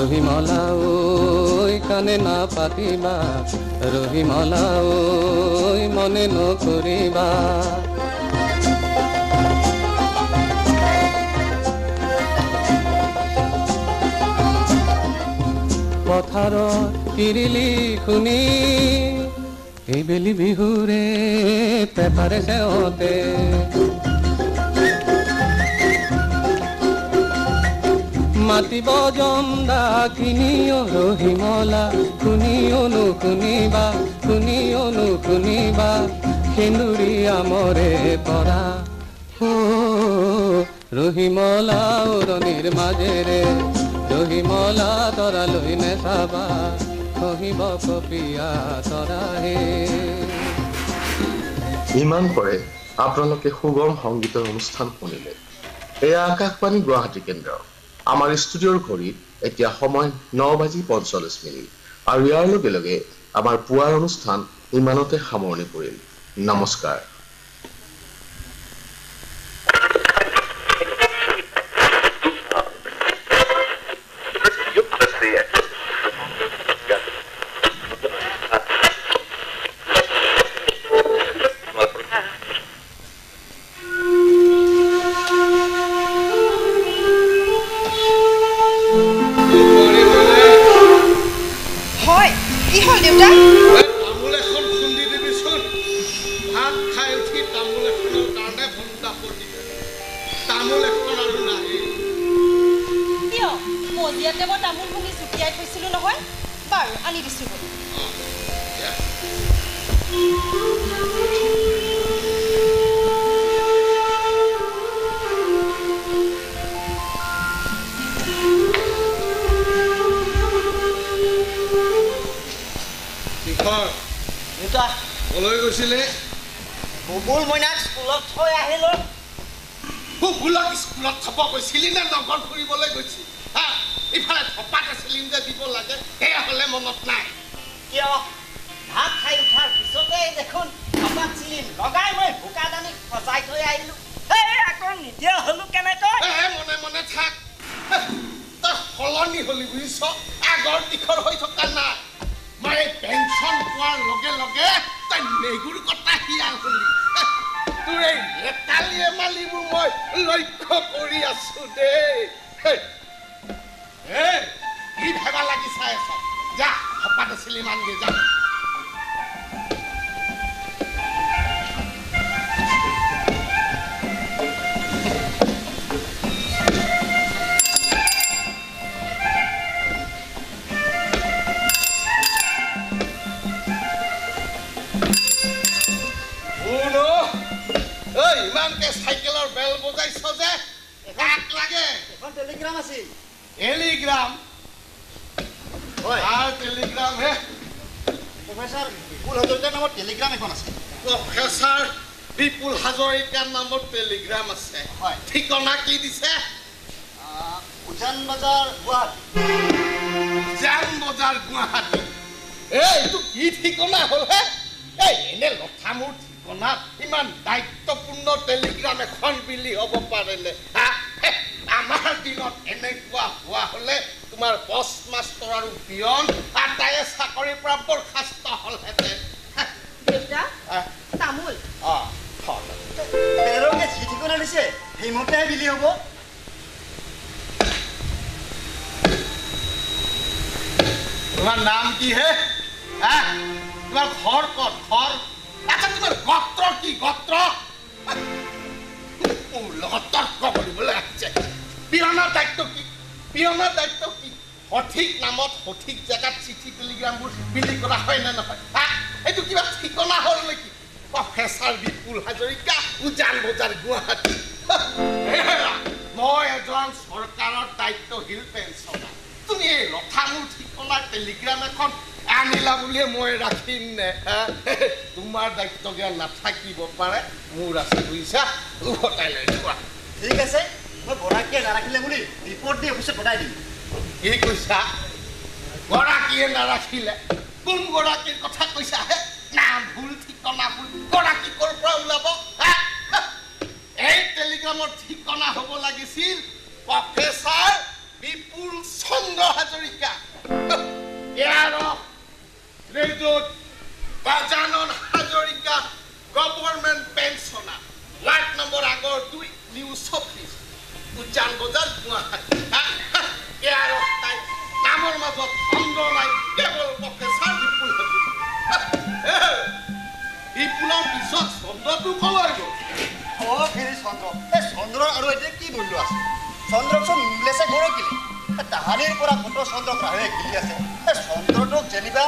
ৰহিমলা ঐ কাণে নাপাতিবা, ৰহিমলা ঐ মনে নকৰিবা। পথাৰত কিৰিলি শুনি এইবেলি বিহুৰে পেপাৰে চেওঁতে, মাতিব জমদা কিনিও ৰহিমলা, শুনিও নুশুনিবা, শুনিও নুশুনিবা, সেন্দুৰী আমৰে পৰা। অ ৰহিমলা উৰণিৰ মাজেৰে, ৰহিমলা তৰালৈ নেচাবা, খহিব কপীয়া তৰা হে। ইমান পৰে আপোনালোকে সুগম সংগীতৰ অনুষ্ঠান শুনিলে। এয়া আকাশবাণী গুৱাহাটী কেন্দ্ৰ। আমাৰ ষ্টুডিঅ'ৰ ঘড়ীত এতিয়া সময় 9:45 আৰু ইয়াৰ লগে লগে আমাৰ পুৱাৰ অনুষ্ঠান ইমানতে সামৰণি পৰিল। নমস্কাৰ। ঠিকনা কি দিছে? উজান বজাৰ গুৱাহাটী। উজান বজাৰ গুৱাহাটী। এইটো কি ঠিকনা হ'ল হে? এই এনে লঠা মোৰ ঠিকনাত ইমান দায়িত্বপূৰ্ণ টেলিগ্ৰাম এখন বিলি হ'ব পাৰিলে? আমাৰ দিনত এনেকুৱা হোৱা হ'লে তোমাৰ পষ্ট মাষ্টৰ আৰু পিয়ন আটাইয়ে চাকৰিৰ পৰা বৰ্খাস্ত হ'লহেঁতেন। তামোল যি ঠিকনা দিছে সেইমতেহে বিলি হ'ব। তোমাৰ নাম কি হে? তোমাৰ ঘৰ ক'ত? ঘৰ? আচ্ছা, তোমাৰ গোত্ৰ কি? গোত্ৰ? মোৰ লগত তৰ্ক কৰিবলৈ আহিছে। পিয়নৰ দায়িত্ব কি? পিয়নৰ দায়িত্ব কি? সঠিক নামত সঠিক জেগাত চিঠি টেলিগ্ৰামবোৰ বিলি কৰা হয় নে নহয়? এইটো কিবা ঠিকনা হ'ল নেকি? প্ৰফেচাৰ বিপুল হাজৰিকা, উজান বজাৰ, গুৱাহাটী। মই এজন চৰকাৰৰ দায়িত্বশীল পেঞ্চনাৰ। তুমি এই লঠা মোৰ ঠিকনাৰ টেলিগ্ৰাম এখন আনিলা বুলিয়ে মই ৰাখিম নে? তোমাৰ দায়িত্ব জ্ঞান নাথাকিব পাৰে, মোৰ আছে, বুজিছা? উভতাই লৈ যোৱা। ঠিক আছে, মই গৰাকীয়ে নাৰাখিলে বুলি ৰিপৰ্ট দি অফিচত পঠাই দিম। কি কৈছা? গৰাকীয়ে নাৰাখিলে? কোন গৰাকীৰ কথা কৈছা হে? নাম ভুল, ঠিকনা ভুল, গৰাকী ক'ৰ পৰা ওলাব? এই টেলিগ্ৰামৰ ঠিকনা হ'ব লাগিছিল professor Bipul Chandra Hazarika Srijut Gajanan Hazarika government pensioner ward number আগৰ 2 নিউ 24 উজান বজাৰ গুৱাহাটী। তাই নামৰ মাজত চন্দ্ৰ নাই, কেৱল প্ৰফেচাৰ বিপুল হাজৰিকা। বিপুলৰ পিছত চন্দ্ৰটো কলৈ গ'ল? অ ফেৰি চন্দ্ৰ, এই চন্দ্ৰৰ আৰু এতিয়া কি মূল্য আছে? চন্দ্ৰকচোন লেচে গৰকিলে, তাহানিৰ পৰা কত চন্দ্ৰক ৰাহুৱে গিলি আছে। এই চন্দ্ৰটোক যেনিবা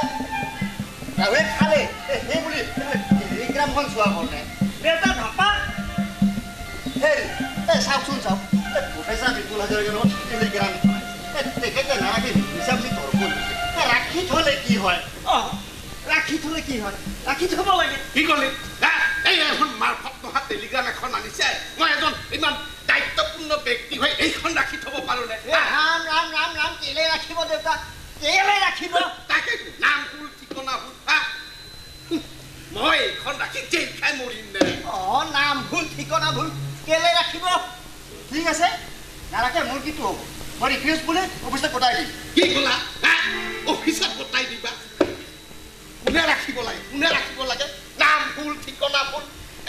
ৰাহুৱে খালে, সেই বুলি টেলিগ্ৰামখন চোৱা কাৰণে দেউতা ঢাপা। হেৰি এই চাওকচোন চাওক, এই প্ৰফেচাৰ বিপুল হাজৰিকাৰ লগত টেলিগ্ৰাম তেখেতে নাৰাখি মিছা মিছি তৰ্ক দিছে। ৰাখি থলে কি হয়? অ ৰাখি থলে কি হয়? ৰাখি থব লাগে। কি ক'লি? এই এখন মাৰফত নহা টেলিগ্ৰাম এখন আনিছে, মই এজন ইমান দায়িত্বপূৰ্ণ ব্যক্তি হৈ এইখন ৰাখি থব পাৰোঁ নে? ৰাম ৰাম ৰাম ৰাম, কেলে ৰাখিব দেউতা, কেলে ৰাখিব? তাকে নাম ভুল ঠিকনা ভুল, মই এইখন ৰাখি জেল খাই মৰিম নে? অ নাম ভুল ঠিকনা ভুল কেলে ৰাখিব? ঠিক আছে, নাৰাখে মোৰ কিটো হ'ব? মই ৰিফিউজ বুলি অফিচত কটাই দিম। কি ক'লা? অফিচত কটাই দিবা? কোনে ৰাখিব লাগে? কোনে ৰাখিব লাগে? নাম ভুল ঠিকনা ভুল,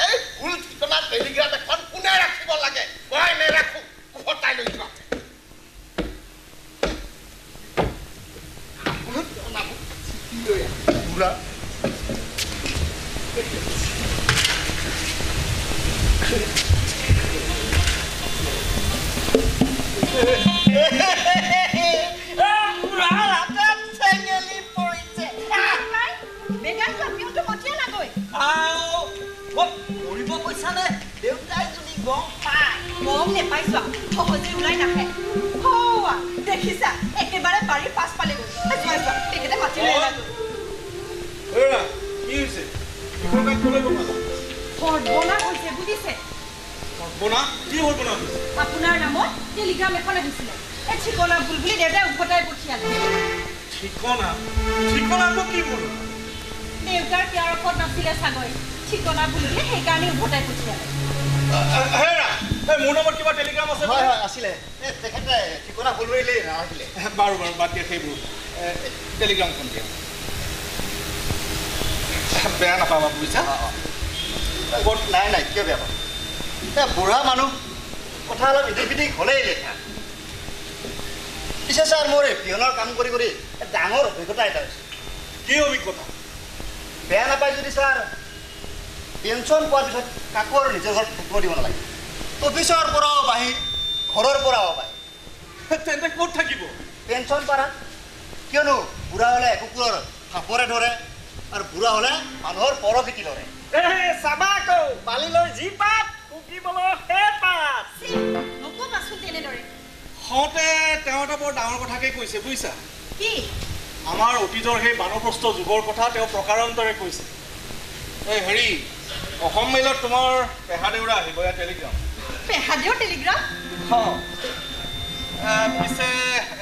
এই ভুল ঠিকনা টেলিগ্ৰাম এখন কোনে ৰাখিব লাগে? মই নেৰাখো, উভতাই লৈ যোৱা। বুঢ়া আপোনাৰ নামত টেলিগ্ৰাম এখন আহিছিলে, এই ঠিকনা ভুল বুলি দেউতাই উভতাই পঠিয়ালে। ঠিকনা? ঠিকনা আকৌ কি ভুল? দেউতাৰ কেয়াৰফত নাছিলে চাগৈ, ঠিকনা ভুল বুলি সেইকাৰণে উভতাই পঠিয়ালে। হেৰা, মোৰ নামত কিবা টেলিগ্ৰাম আছে? হয় হয় আছিলে, তেখেতে ঠিকনা ভুল কৰিলে নাৰাখিলে। বাৰু বাৰু বাদ দিয়া সেইবোৰ, টেলিগ্ৰামখন দিয়া। বেয়া নাপাবা বুজিছা? নাই নাই, কিয় বেয়া পাম? এই বুঢ়া মানুহ, কথা অলপ ইটিক পিটিক হ'লেই লেখা। পিছে ছাৰ, মোৰ এই পিয়নৰ কাম কৰি কৰি ডাঙৰ অভিজ্ঞতা এটা হৈছে। কি অভিজ্ঞতা? বেয়া নাপায় যদি ছাৰ, পেঞ্চন পোৱাৰ পিছত কাকো আৰু নিজৰ ঘৰত থাকিব দিব নালাগে। অফিচৰ পৰাও বাহিৰ, ঘৰৰ পৰাও বাহিৰ। তেন্তে ক'ত থাকিব? পেঞ্চন পাৰা। কিয়নো বুঢ়া হ'লে কুকুৰৰ ফাপৰে ধৰে, আৰু বুঢ়া হ'লে মানুহৰ পৰকিতি ধৰে। চাবা আকৌ বালিলৈ যি পাত কুকিবলৈ সেই পাত। নকবাচোন তেনেদৰে। হওঁতে তেওঁ এটা বৰ ডাঙৰ কথাকে কৈছে বুজিছা। কি? আমাৰ অতীতৰ সেই বানপ্ৰস্থ যুগৰ কথা তেওঁ প্ৰকাৰান্তৰে কৈছে। এই হেৰি, অসম মেইলত তোমাৰ পেহা দেউৰা আহিব, ইয়াত টেলিগ্ৰাম। পেহা দেউৰ টেলিগ্ৰাম? অঁ। পিছে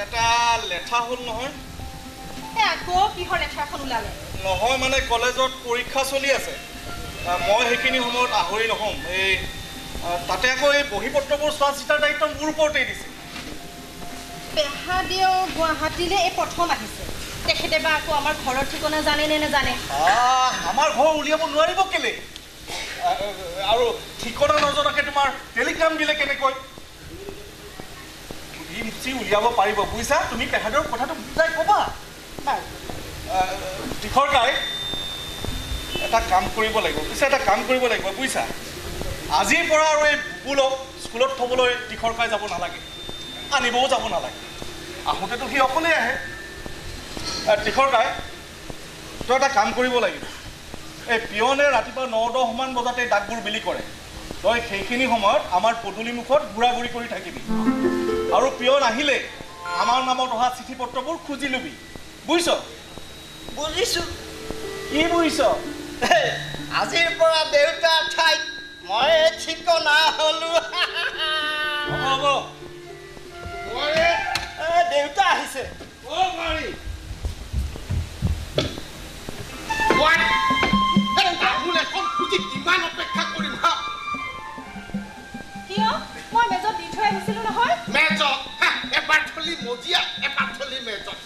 এটা লেঠা হ'ল নহয়। আকৌ কিহৰ লেঠাখন ওলালে? নহয় মানে কলেজত পৰীক্ষা চলি আছে, মই সেইখিনি সময়ত আহৰি নহ'ম। এই তাতে আকৌ এই বহী পত্ৰবোৰ চোৱা চিতাৰ দায়িত্ব মোৰ ওপৰতেই দিছে। পেহা দেউ গুৱাহাটীলৈ এই প্ৰথম আহিছে, তেখেতে বা আকৌ আমাৰ ঘৰৰ ঠিকনা জানে নে নাজানে? আমাৰ ঘৰ উলিয়াব নোৱাৰিব কেলে? আৰু ঠিকনা নজনাকে তোমাৰ টেলিগ্ৰাম দিলে কেনেকৈ? সুধি মুচি উলিয়াব পাৰিব বুজিছা। তুমি পেহাদেউৰ কথাটো বুজাই ক'বা। তীখৰ কাই, এটা কাম কৰিব লাগিব। পিছে এটা কাম কৰিব লাগিব বুজিছা, আজিৰ পৰা আৰু এই বুবুলক স্কুলত থ'বলৈ তীখৰ কাই যাব নালাগে, আনিবও যাব নালাগে। আহোঁতেতো সি অকলেই আহে। তীখৰ কাই, তই এটা কাম কৰিব লাগিব। এই পিয়নে ৰাতিপুৱা 9-10 মান বজাতে ডাকবোৰ বিলি কৰে। তই সেইখিনি সময়ত আমাৰ পদূলিমুখত ঘূৰা ঘূৰি কৰি থাকিবি, আৰু পিয়ন আহিলে আমাৰ নামত অহা চিঠি পত্ৰবোৰ খুজি ল'বি, বুজিছ? বুজিছো। কি বুজিছ? আজিৰ পৰা দেউতাৰ ঠাইত মই ঠিকনা হলো। হ'ব। দেউতা আহিছে। কিমান অপেক্ষা কৰিম? কিয়, মই মেজত দি থৈ আহিছিলো নহয়। মেজত এবাৰ থলি মজিয়া, এপাত থলি মেজত।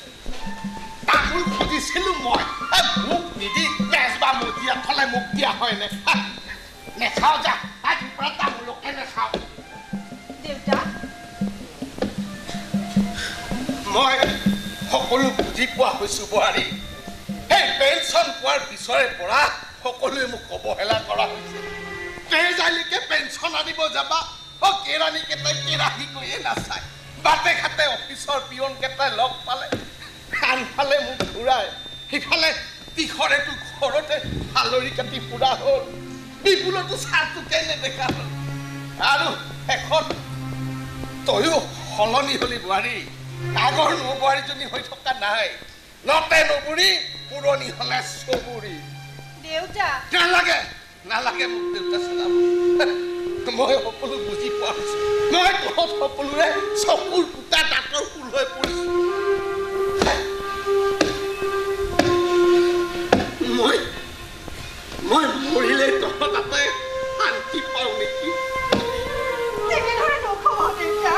তামোল খুজিছিলো মই, মোক নিদি মেজ বা মজিয়া থলে মোক দিয়া হয়নে? নেখাওঁ যা, আজিৰ পৰা তামোলকে নেখাওঁ। দেউতা, মই সকলো বুজি পোৱা হৈছো বোৱাৰী। সেই পেঞ্চন পোৱাৰ পিছৰে পৰা সকলোৱে মোক অৱহেলা কৰা হৈছে। কেইজালিকে পেঞ্চন আনিব যাবা, অ কেৰাণীকেইটাই কেৰাহী কৈয়ে নাচায়। বাটে ঘাটে অফিচৰ পিয়নকেইটাই লগ পালে আনফালে মোক ঘূৰাই, সিফালে তীখৰেতো ঘৰতে ফালৰি কাটি ফুৰা হ'ল, বিপুলতো চাহটোকে নেদেখা হ'ল। আৰু শেষত তয়ো সলনি হলি বোৱাৰী, আগৰ নবোৱাৰীজনী হৈ থকা নাই। নতে নবুৰি পুৰণি হলে চবুৰি। দেউতা, নালাগে নালাগে মোক দেউতা চলাব। মই সকলো বুজি পোৱা হৈছো। মই তহঁত সকলোৰে চকুৰ কুটা দাঁতৰ ফুল হৈ পৰিছো। মই মই মৰিলে তহঁত তাতে শান্তি পাওঁ নেকি? তেনেদৰে নক'ব দেউতা।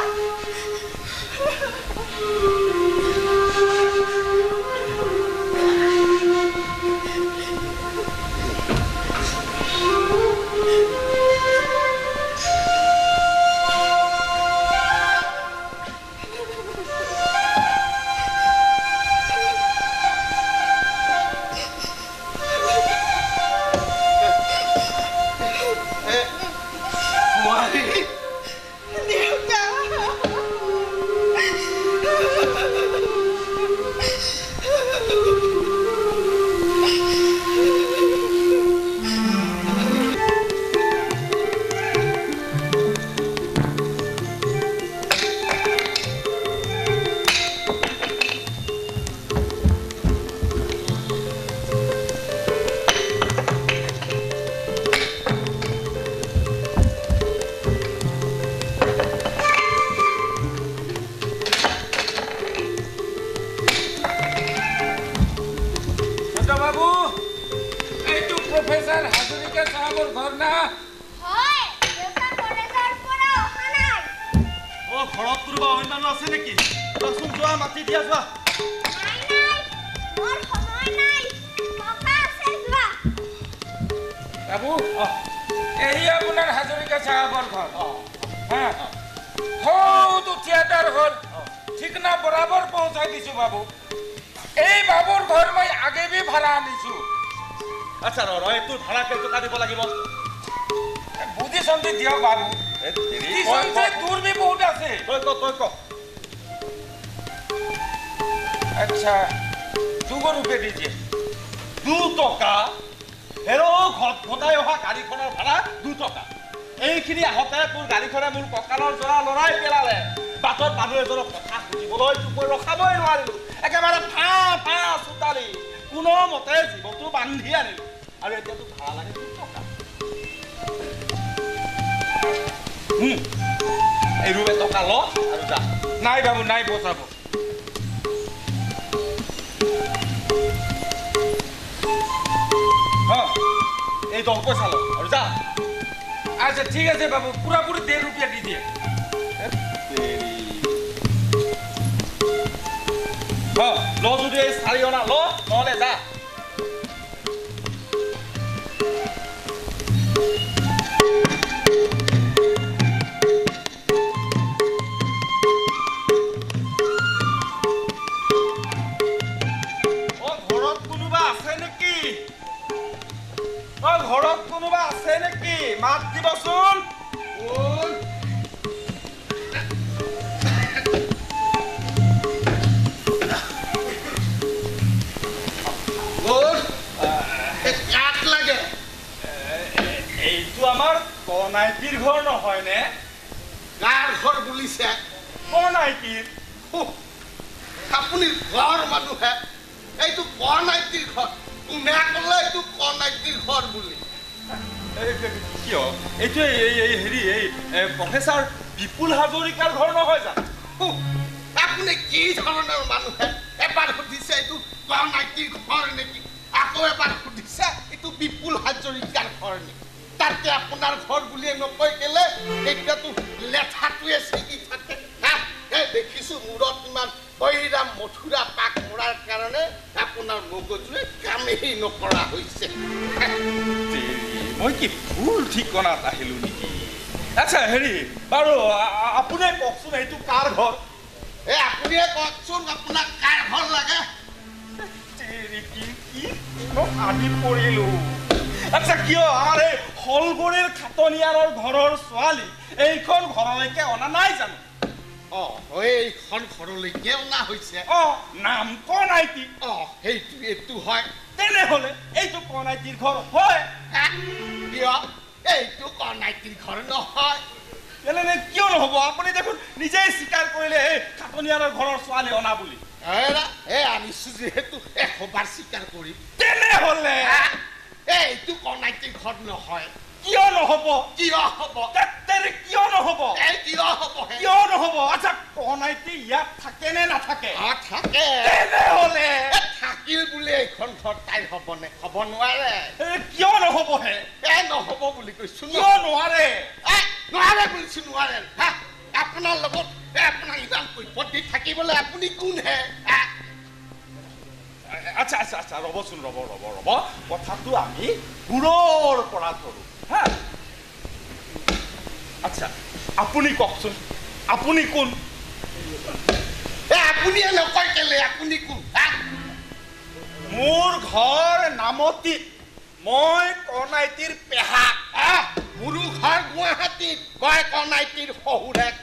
দেখিছো মূৰত ইমান বৈৰাম মথুৰা পাক মৰাৰ কাৰণে আপোনাৰ মগজুৱে কামেই নকৰা হৈছে। মই কি ভুল ঠিকনাত আহিলো নেকি? আচ্ছা হেৰি বাৰু আপুনিয়ে কওকচোন এইটো কাৰ ঘৰ? এই আপুনিয়ে কওকচোন আপোনাক কাৰ ঘৰ লাগে? কি আহি পৰিলো। আচ্ছা কিয় আমাৰ এই শলগুৰিৰ খাটনিয়াৰৰ ঘৰৰ ছোৱালী এইখন ঘৰলৈকে অনা নাই জানো? অ এইখন ঘৰলৈকে অনা হৈছে। অ নাম কণাইটি। অ সেইটো এইটো হয়। তেনেহ'লে এইটো কণাইটিৰ ঘৰ হয়। কিয় এইটো কণাইটিৰ ঘৰ নহয়? তেনেহ'লে কিয় নহ'ব? আপুনি দেখোন নিজেই স্বীকাৰ কৰিলে এই খাটনিয়াৰৰ ঘৰৰ ছোৱালী অনা বুলি। এই আনিছো যিহেতু এশবাৰ স্বীকাৰ কৰিম। তেনেহ'লে এইটো কণাইটিৰ ঘৰ নহয়। কিয় নহ'ব? কিয় হ'ব? কিয় নহ'ব? কিয় হ'ব? কিয় নহ'ব? আচ্ছা কণাইটি ইয়াত থাকে নে নাথাকে? থাকে। তেনেহ'লে থাকিল বুলি এইখন ঘৰ তাইৰ হ'বনে? হ'ব নোৱাৰে। কিয় নহ'বহে? এ নহ'ব বুলি কৈছো। কিয় নোৱাৰে? নোৱাৰে বুলিছো, নোৱাৰে। হা আপোনাৰ লগত আপোনাক ইমান কৈপত দি থাকিবলৈ আপুনি কোনহে? আচ্ছা আচ্ছা আচ্ছা ৰ'বচোন, ৰ'ব ৰ'ব ৰ'ব, কথাটো আমি দূৰৰ পৰা ধৰোঁ। হা আচ্ছা আপুনি কওকচোন আপুনি কোন? এ আপুনিয়ে নকয় কেলে আপুনি কোন? মোৰ ঘৰ নামতিত, মই কণাইটিৰ পেহা। মোৰো ঘৰ গুৱাহাটীত, মই কণাইটিৰ শহুৰেক।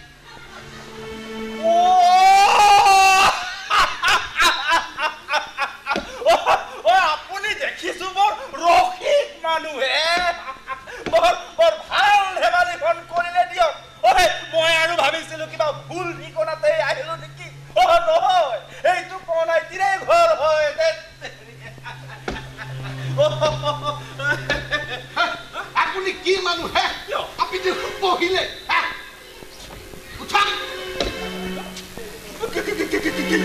আপুনি দেখিছো বৰ ৰসিক মানুহে, বৰ বৰ ভাল ধেমালিখন কৰিলে দিয়ক। মই আৰু ভাবিছিলো কিবা ভুল ঠিকনাতে আহিলো নেকি। অ নহয়, এইটো কণাইটিৰে ঘৰ হয়। আপুনি কি মানুহ হে? আপুনি পঢ়িলে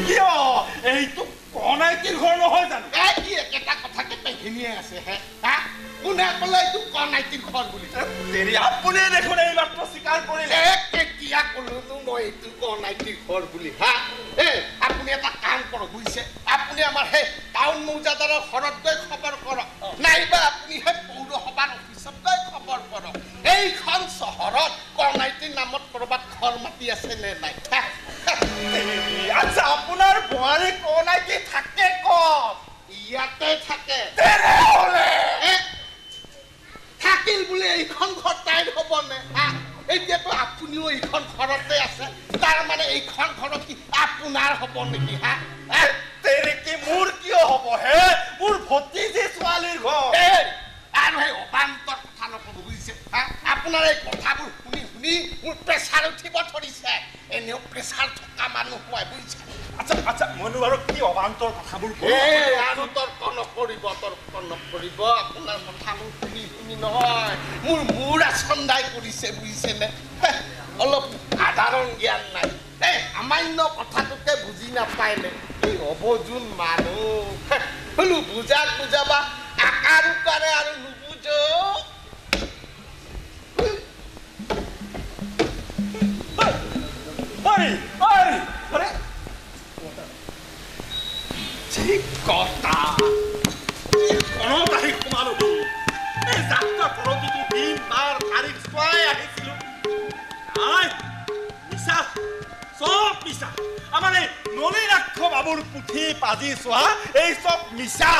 কিয়? এইটো কণাইটিৰ ঘৰ নহয় জানো? কি একেটা কথাকে পেঘিনিয়ে আছে হে? কোনে ক'লে এইটো কণাইটিৰ ঘৰ বুলি? আপুনি দেখোন এইমাত্ৰ স্বীকাৰ কৰিলে। কেতিয়া ক'লোনো মই এইটো কণাইটিৰ ঘৰ বুলি? হা এই আপুনি এটা কাম কৰক বুজিছে, আপুনি আমাৰ সেই টাউন মৌজাদাৰৰ ঘৰত গৈ খবৰ কৰক, নাইবা আপুনি সেই পৌৰসভাৰ অফিচত গৈ খবৰ কৰক। এইখন চহৰত কণাইটিৰ নামত ক'ৰবাত ঘৰ মাটি আছে নে নাই? আচ্ছা আপোনাৰ বোৱাৰী কণাইটি থাকে ক'ত? ইয়াতে থাকে। তেনেহ'লে থাকিল বোলে এইখন ঘৰ তাইৰ হ'বনে? এতিয়াতো আপুনিও এইখন ঘৰতে আছে, তাৰ মানে এইখন ঘৰত কি আপোনাৰ হ'ব নেকি? হা তেৰেকি মোৰ কিয় হ'ব হে? মোৰ ভতিজী ছোৱালীৰ ঘৰ। আৰু সেই অবান্তৰ কথা নক'ব বুজিছে। আপোনাৰ এই কথাবোৰ শুনি শুনি মোৰ প্ৰেছাৰ উঠিব ধৰিছে। এনেও প্ৰেছাৰ থকা মানুহ হয় বুজিছে। আচ্ছা আচ্ছা মইনো বাৰু কি অবান্তৰ কথাবোৰ আৰু তৰ্ক নকৰিব, তৰ্ক নকৰিব। আপোনাৰ কথাবোৰ শুনি শুনি নহয় মোৰ মূৰ আচন্দাই কৰিছে বুজিছেনে? অলপ সাধাৰণ জ্ঞান নাই, এই সামান্য কথাটোকে বুজি নাপায় নে? কি অবজোন মানুহ বোলো, বুজাক বুজাবা আকাৰ উকাৰে আৰু নুবুজো। চব মিছা। আমাৰ এই নলীনাক্ষ বাবুৰ পুথি পাজি চোৱা এই চব মিছা।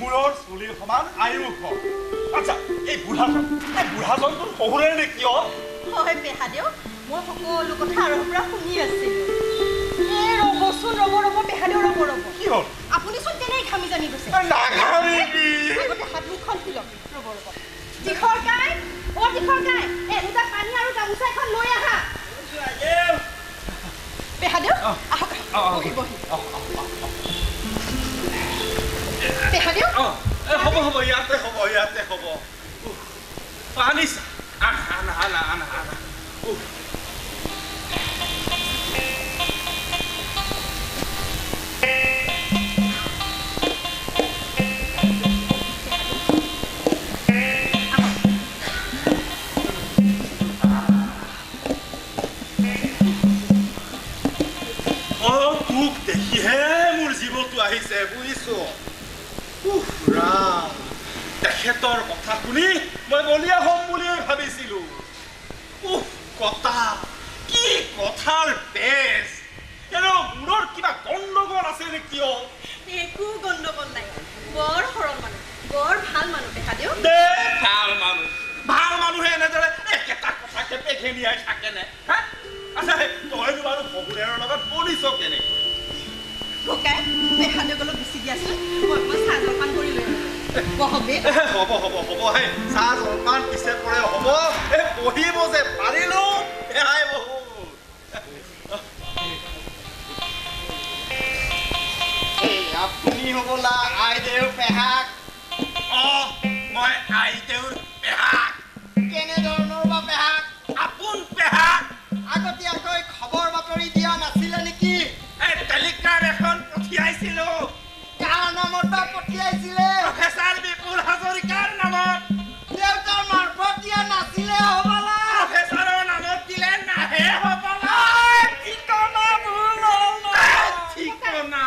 মূৰৰ চুলিৰ সমান আয়ুস। আচ্ছা, এই বুঢ়াজন, এই বুঢ়াজনটোৰ শহুৰে নে কিয়? হয় পেহাদেউ, মই সকলো কথা আৰম্ভৰ পৰা শুনি আছিলো। এই ৰ'বচোন, ৰ'ব ৰ'ব পেহাদেউ, ৰ'ব ৰ'ব। কি হ'ল? আপুনিচোন তেনেই ঘামি জামি গৈছে। নাঘামিবি। আগতে হাত মুখখন ধুই লওক। ৰ'ব ৰ'ব। তীখৰ কাই, অ তীখৰ কাই, এলোটা পানী আৰু গামোচা এখন লৈ আহা। পেহাদেউ আহক, বহি বহি। হ'ব হ'ব, ইয়াতে হ'ব, ইয়াতে হ'ব। আনিছা? আনা আনা আনা আনা আনা। তোক দেখিহে মোৰ জীৱটো আহিছে বুজিছ। ৰাম, তেখেতৰ কথা শুনি মই বলিয়া হ'ম বুলিয়ে ভাবিছিলো। উফ কথা, কি কথাৰ বেজ! মূৰৰ কিবা গণ্ডগোল আছে নে কিয়? একো গণ্ডগোল নাই, বৰ সৰল মানুহ, বৰ ভাল মানুহ দেখা দিওঁ। ভাল মানুহ, ভাল মানুহে এনেদৰে একেটা কথাকে পেঘেনিয়াই থাকেনে? হা? আচ্ছা, তইনো বাৰু শহুৰেৰ লগত বনিছ কেনেকৈ? ককাই, পেহাদেউক অলপ বেছি দিয়াচোন, মই অকণমান চাহ জলপান কৰি লৈ বহক দেই। হ'ব হ'ব হ'ব, সেই চাহ জলপান পিছে পৰে হ'ব। এই বহিব যে পাৰিলো সেয়াই বহুত। আপুনি হ'বলা আইদেউৰ পেহাক? অ, মই আইদেউৰ পেহাক। কেনেধৰণৰ বা পেহাক? আপোন পেহাক। আগতীয়াকৈ খবৰ বাতৰি দিয়া নাছিলে নেকি? এই টেলিগ্ৰাম এখন পঠিয়াইছিলো। কাৰ নামত বা পঠিয়াইছিলে? প্ৰফেচাৰ বিপুল হাজৰিকাৰ নামত। দেউতাৰ মাৰফত দিয়া নাছিলে হ'বলা? প্ৰফেচাৰৰ নামত দিলে নাহে হ'বলা। ঠিকনা ভুল হ'ল, ঠিকনা।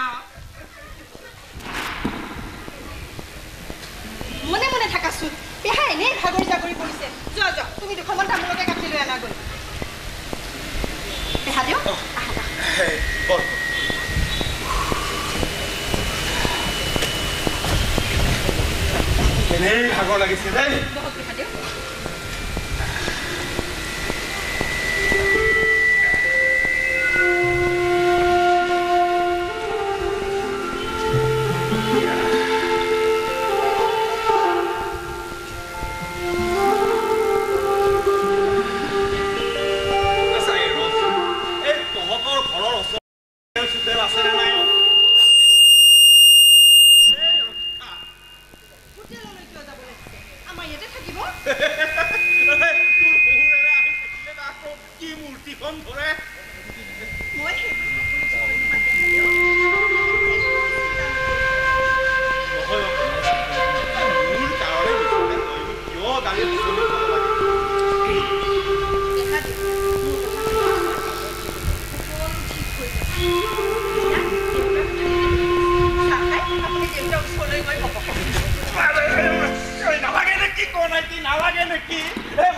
মনে মনে থাকাচোন, পেহা এনেই ভাগৰি জাগৰি পৰিছে। যোৱা যোৱা, তুমি দুখনমান তামোলকে কাটি লৈ আনাগৈ। পেহা দিয়ক, আহা। এনেই ভাগৰ লাগিছে দেই। তহঁতৰ ঘৰৰ ওচৰত হোটেল আছে নে নাই? কি মূৰ্তিখন ধৰে? মোৰ কাৰণে কিয় গাড়ী লাগে? নালাগে নেকি কনাইটি, নালাগে নেকি?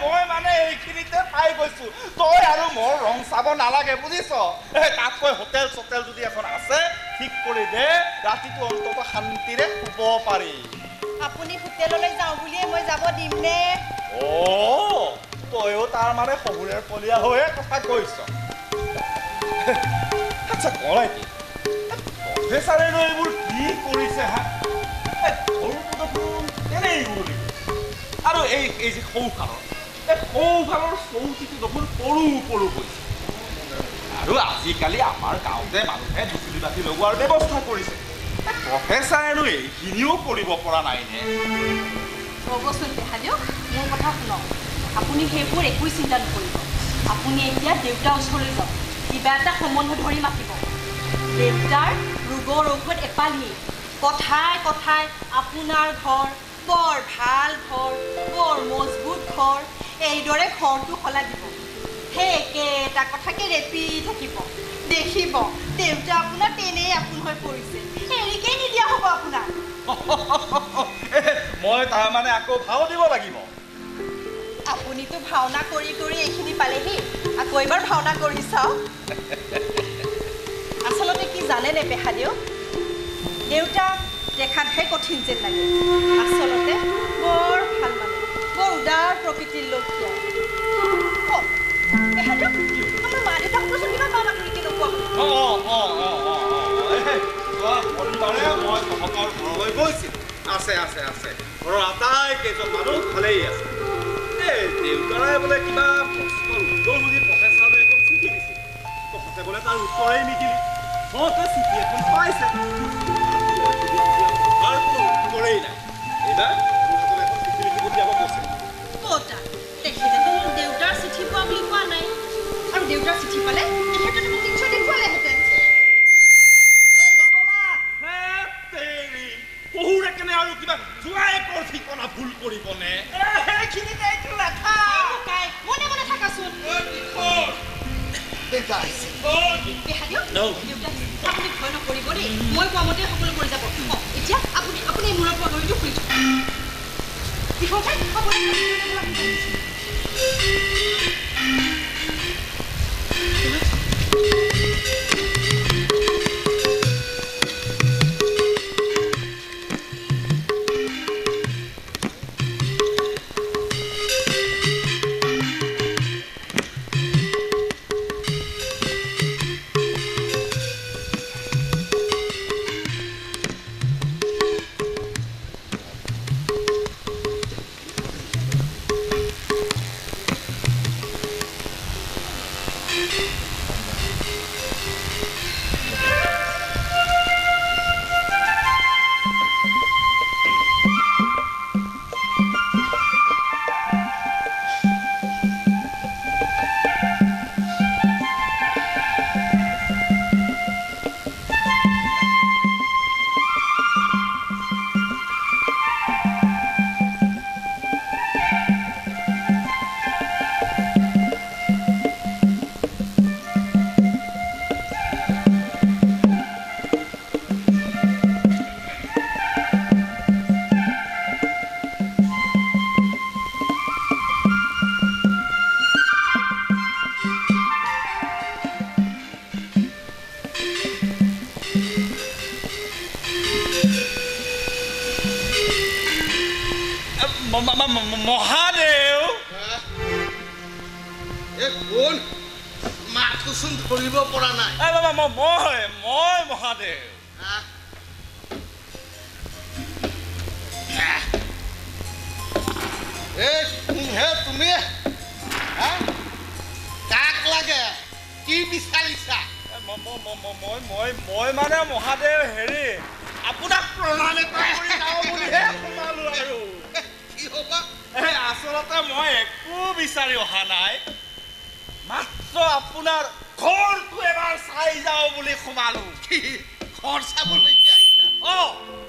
মই মানে এইখিনিতে পাই গৈছো, তই আৰু মোৰ ৰং চাব নালাগে বুজিছ। তাতকৈ হোটেল চোটেল যদি এখন আছে ঠিক কৰি দে, ৰাতিটো অন্তত শান্তিৰে শুব পাৰি। আপুনি হোটেললৈ যাওঁ বুলিয়ে মই যাব দিম নে? অ, তয়ো তাৰ মানে শহুৰেৰ পলীয়া হৈয়ে কথা কৈছ। আচ্ছা কনাইটি, প্ৰফেচাৰেনো এইবোৰ কি কৰিছে হা? ঘৰটো দেখোন তেনেই উৰি গৈছে। আৰু এই এই যে সৌফালৰ, এই সৌফালৰ চৌকিটো দেখোন সৰু সৰু হৈছে। আৰু আজিকালি আমাৰ গাঁৱতে মানুহে বিজুলী বাতি লগোৱাৰ ব্যৱস্থা কৰিছে, প্ৰফেচাৰেনো এইখিনিও কৰিব পৰা নাইনে? ৰ'বচোন পেহাদেউ, মোৰ কথা শুনক। আপুনি সেইবোৰ একো চিন্তা নকৰিব। আপুনি এতিয়া দেউতাৰ ওচৰলৈ যাওক, কিবা এটা সম্বন্ধ ধৰি মাতিব। দেউতাৰ ৰোগৰ ঔষধ এপালি। কথাই কথাই আপোনাৰ ঘৰ বৰ ভাল ঘৰ, বৰ মজবুত ঘৰ, এইদৰে ঘৰটো শলাগিব। সেই একেটা কথাকে ৰেপি থাকিব। দেখিব দেউতা আপোনাৰ তেনেই আপোন হৈ পৰিছে, এৰিকেই নিদিয়া হ'ব আপোনাক। মই তাৰমানে আকৌ ভাও দিব লাগিব? আপুনিতো ভাওনা কৰি কৰি এইখিনি পালেহি, আকৌ এবাৰ ভাওনা কৰি চাওক। আচলতে কি জানেনে পেহাদেউ, দেউতাক দেখাতহে কঠিন যেন লাগে, আচলতে বৰ ভাল মানুহ, বৰ উদাৰ প্ৰকৃতিৰ লোক তেওঁ। পেহাদেউ, আমাৰ মা দেউতাহঁতৰচোন কিবা বা বাতৰি কেনেকুৱা? শনিবাৰে মই তহঁতৰ ঘৰলৈ গৈছিলোঁ। আছে আছে আছে, ঘৰৰ আটাইকেইজন মানুহ ভালেই আছে। এই দেউতাৰে বোলে কিবা প্ৰশ্নৰ উত্তৰ সুধি প্ৰফেচাৰলৈ এখন চিঠি দিছিল, তহঁতে বোলে তাৰ উত্তৰেই নিদিলি। তহঁতে চিঠি এখন পাইছে, তাৰ কোনো উত্তৰেই খবৰেই নাই। এইবাৰ মোৰ হাতত এখন চিঠি লিখি পঠিয়াব কৈছে। ক'তা, তেখেতেতো মোক দেউতাৰ চিঠি পোৱা বুলি কোৱা নাই। আৰু দেউতাৰ চিঠি পালে তেখেতেতো মোক নিশ্চয় দেখুৱালেহেঁতেন। শহুৰেকেনে আৰু কিবা জোঁৱায়েকৰ ঠিকনা ভুল কৰিবনে? সেইখিনিতে এইটো লেখা। মনে মনে থাকাচোন। আপুনি ভয় নকৰিব দেই, মই কোৱা মতে সকলো কৰি যাব। এতিয়া আপুনি আপুনি মূৰৰ পাগুৰিটো খুলি থওক। মহাদেৱ, কোন মাতটোচোন ধৰিব পৰা নাই। মই মই মহাদেৱ। এই কোনহে তুমি? কাক লাগে, কি বিচাৰিছা? মই মই মই মানে মহাদেৱ, হেৰি আপোনাক প্ৰণাম এটা কৰি যাওঁ বুলিহে সোমালো। আৰু আচলতে মই একো বিচাৰি অহা নাই, মাত্ৰ আপোনাৰ ঘৰটো এবাৰ চাই যাওঁ বুলি সোমালো। ঘৰ চাবলৈকে আহিলা? অ,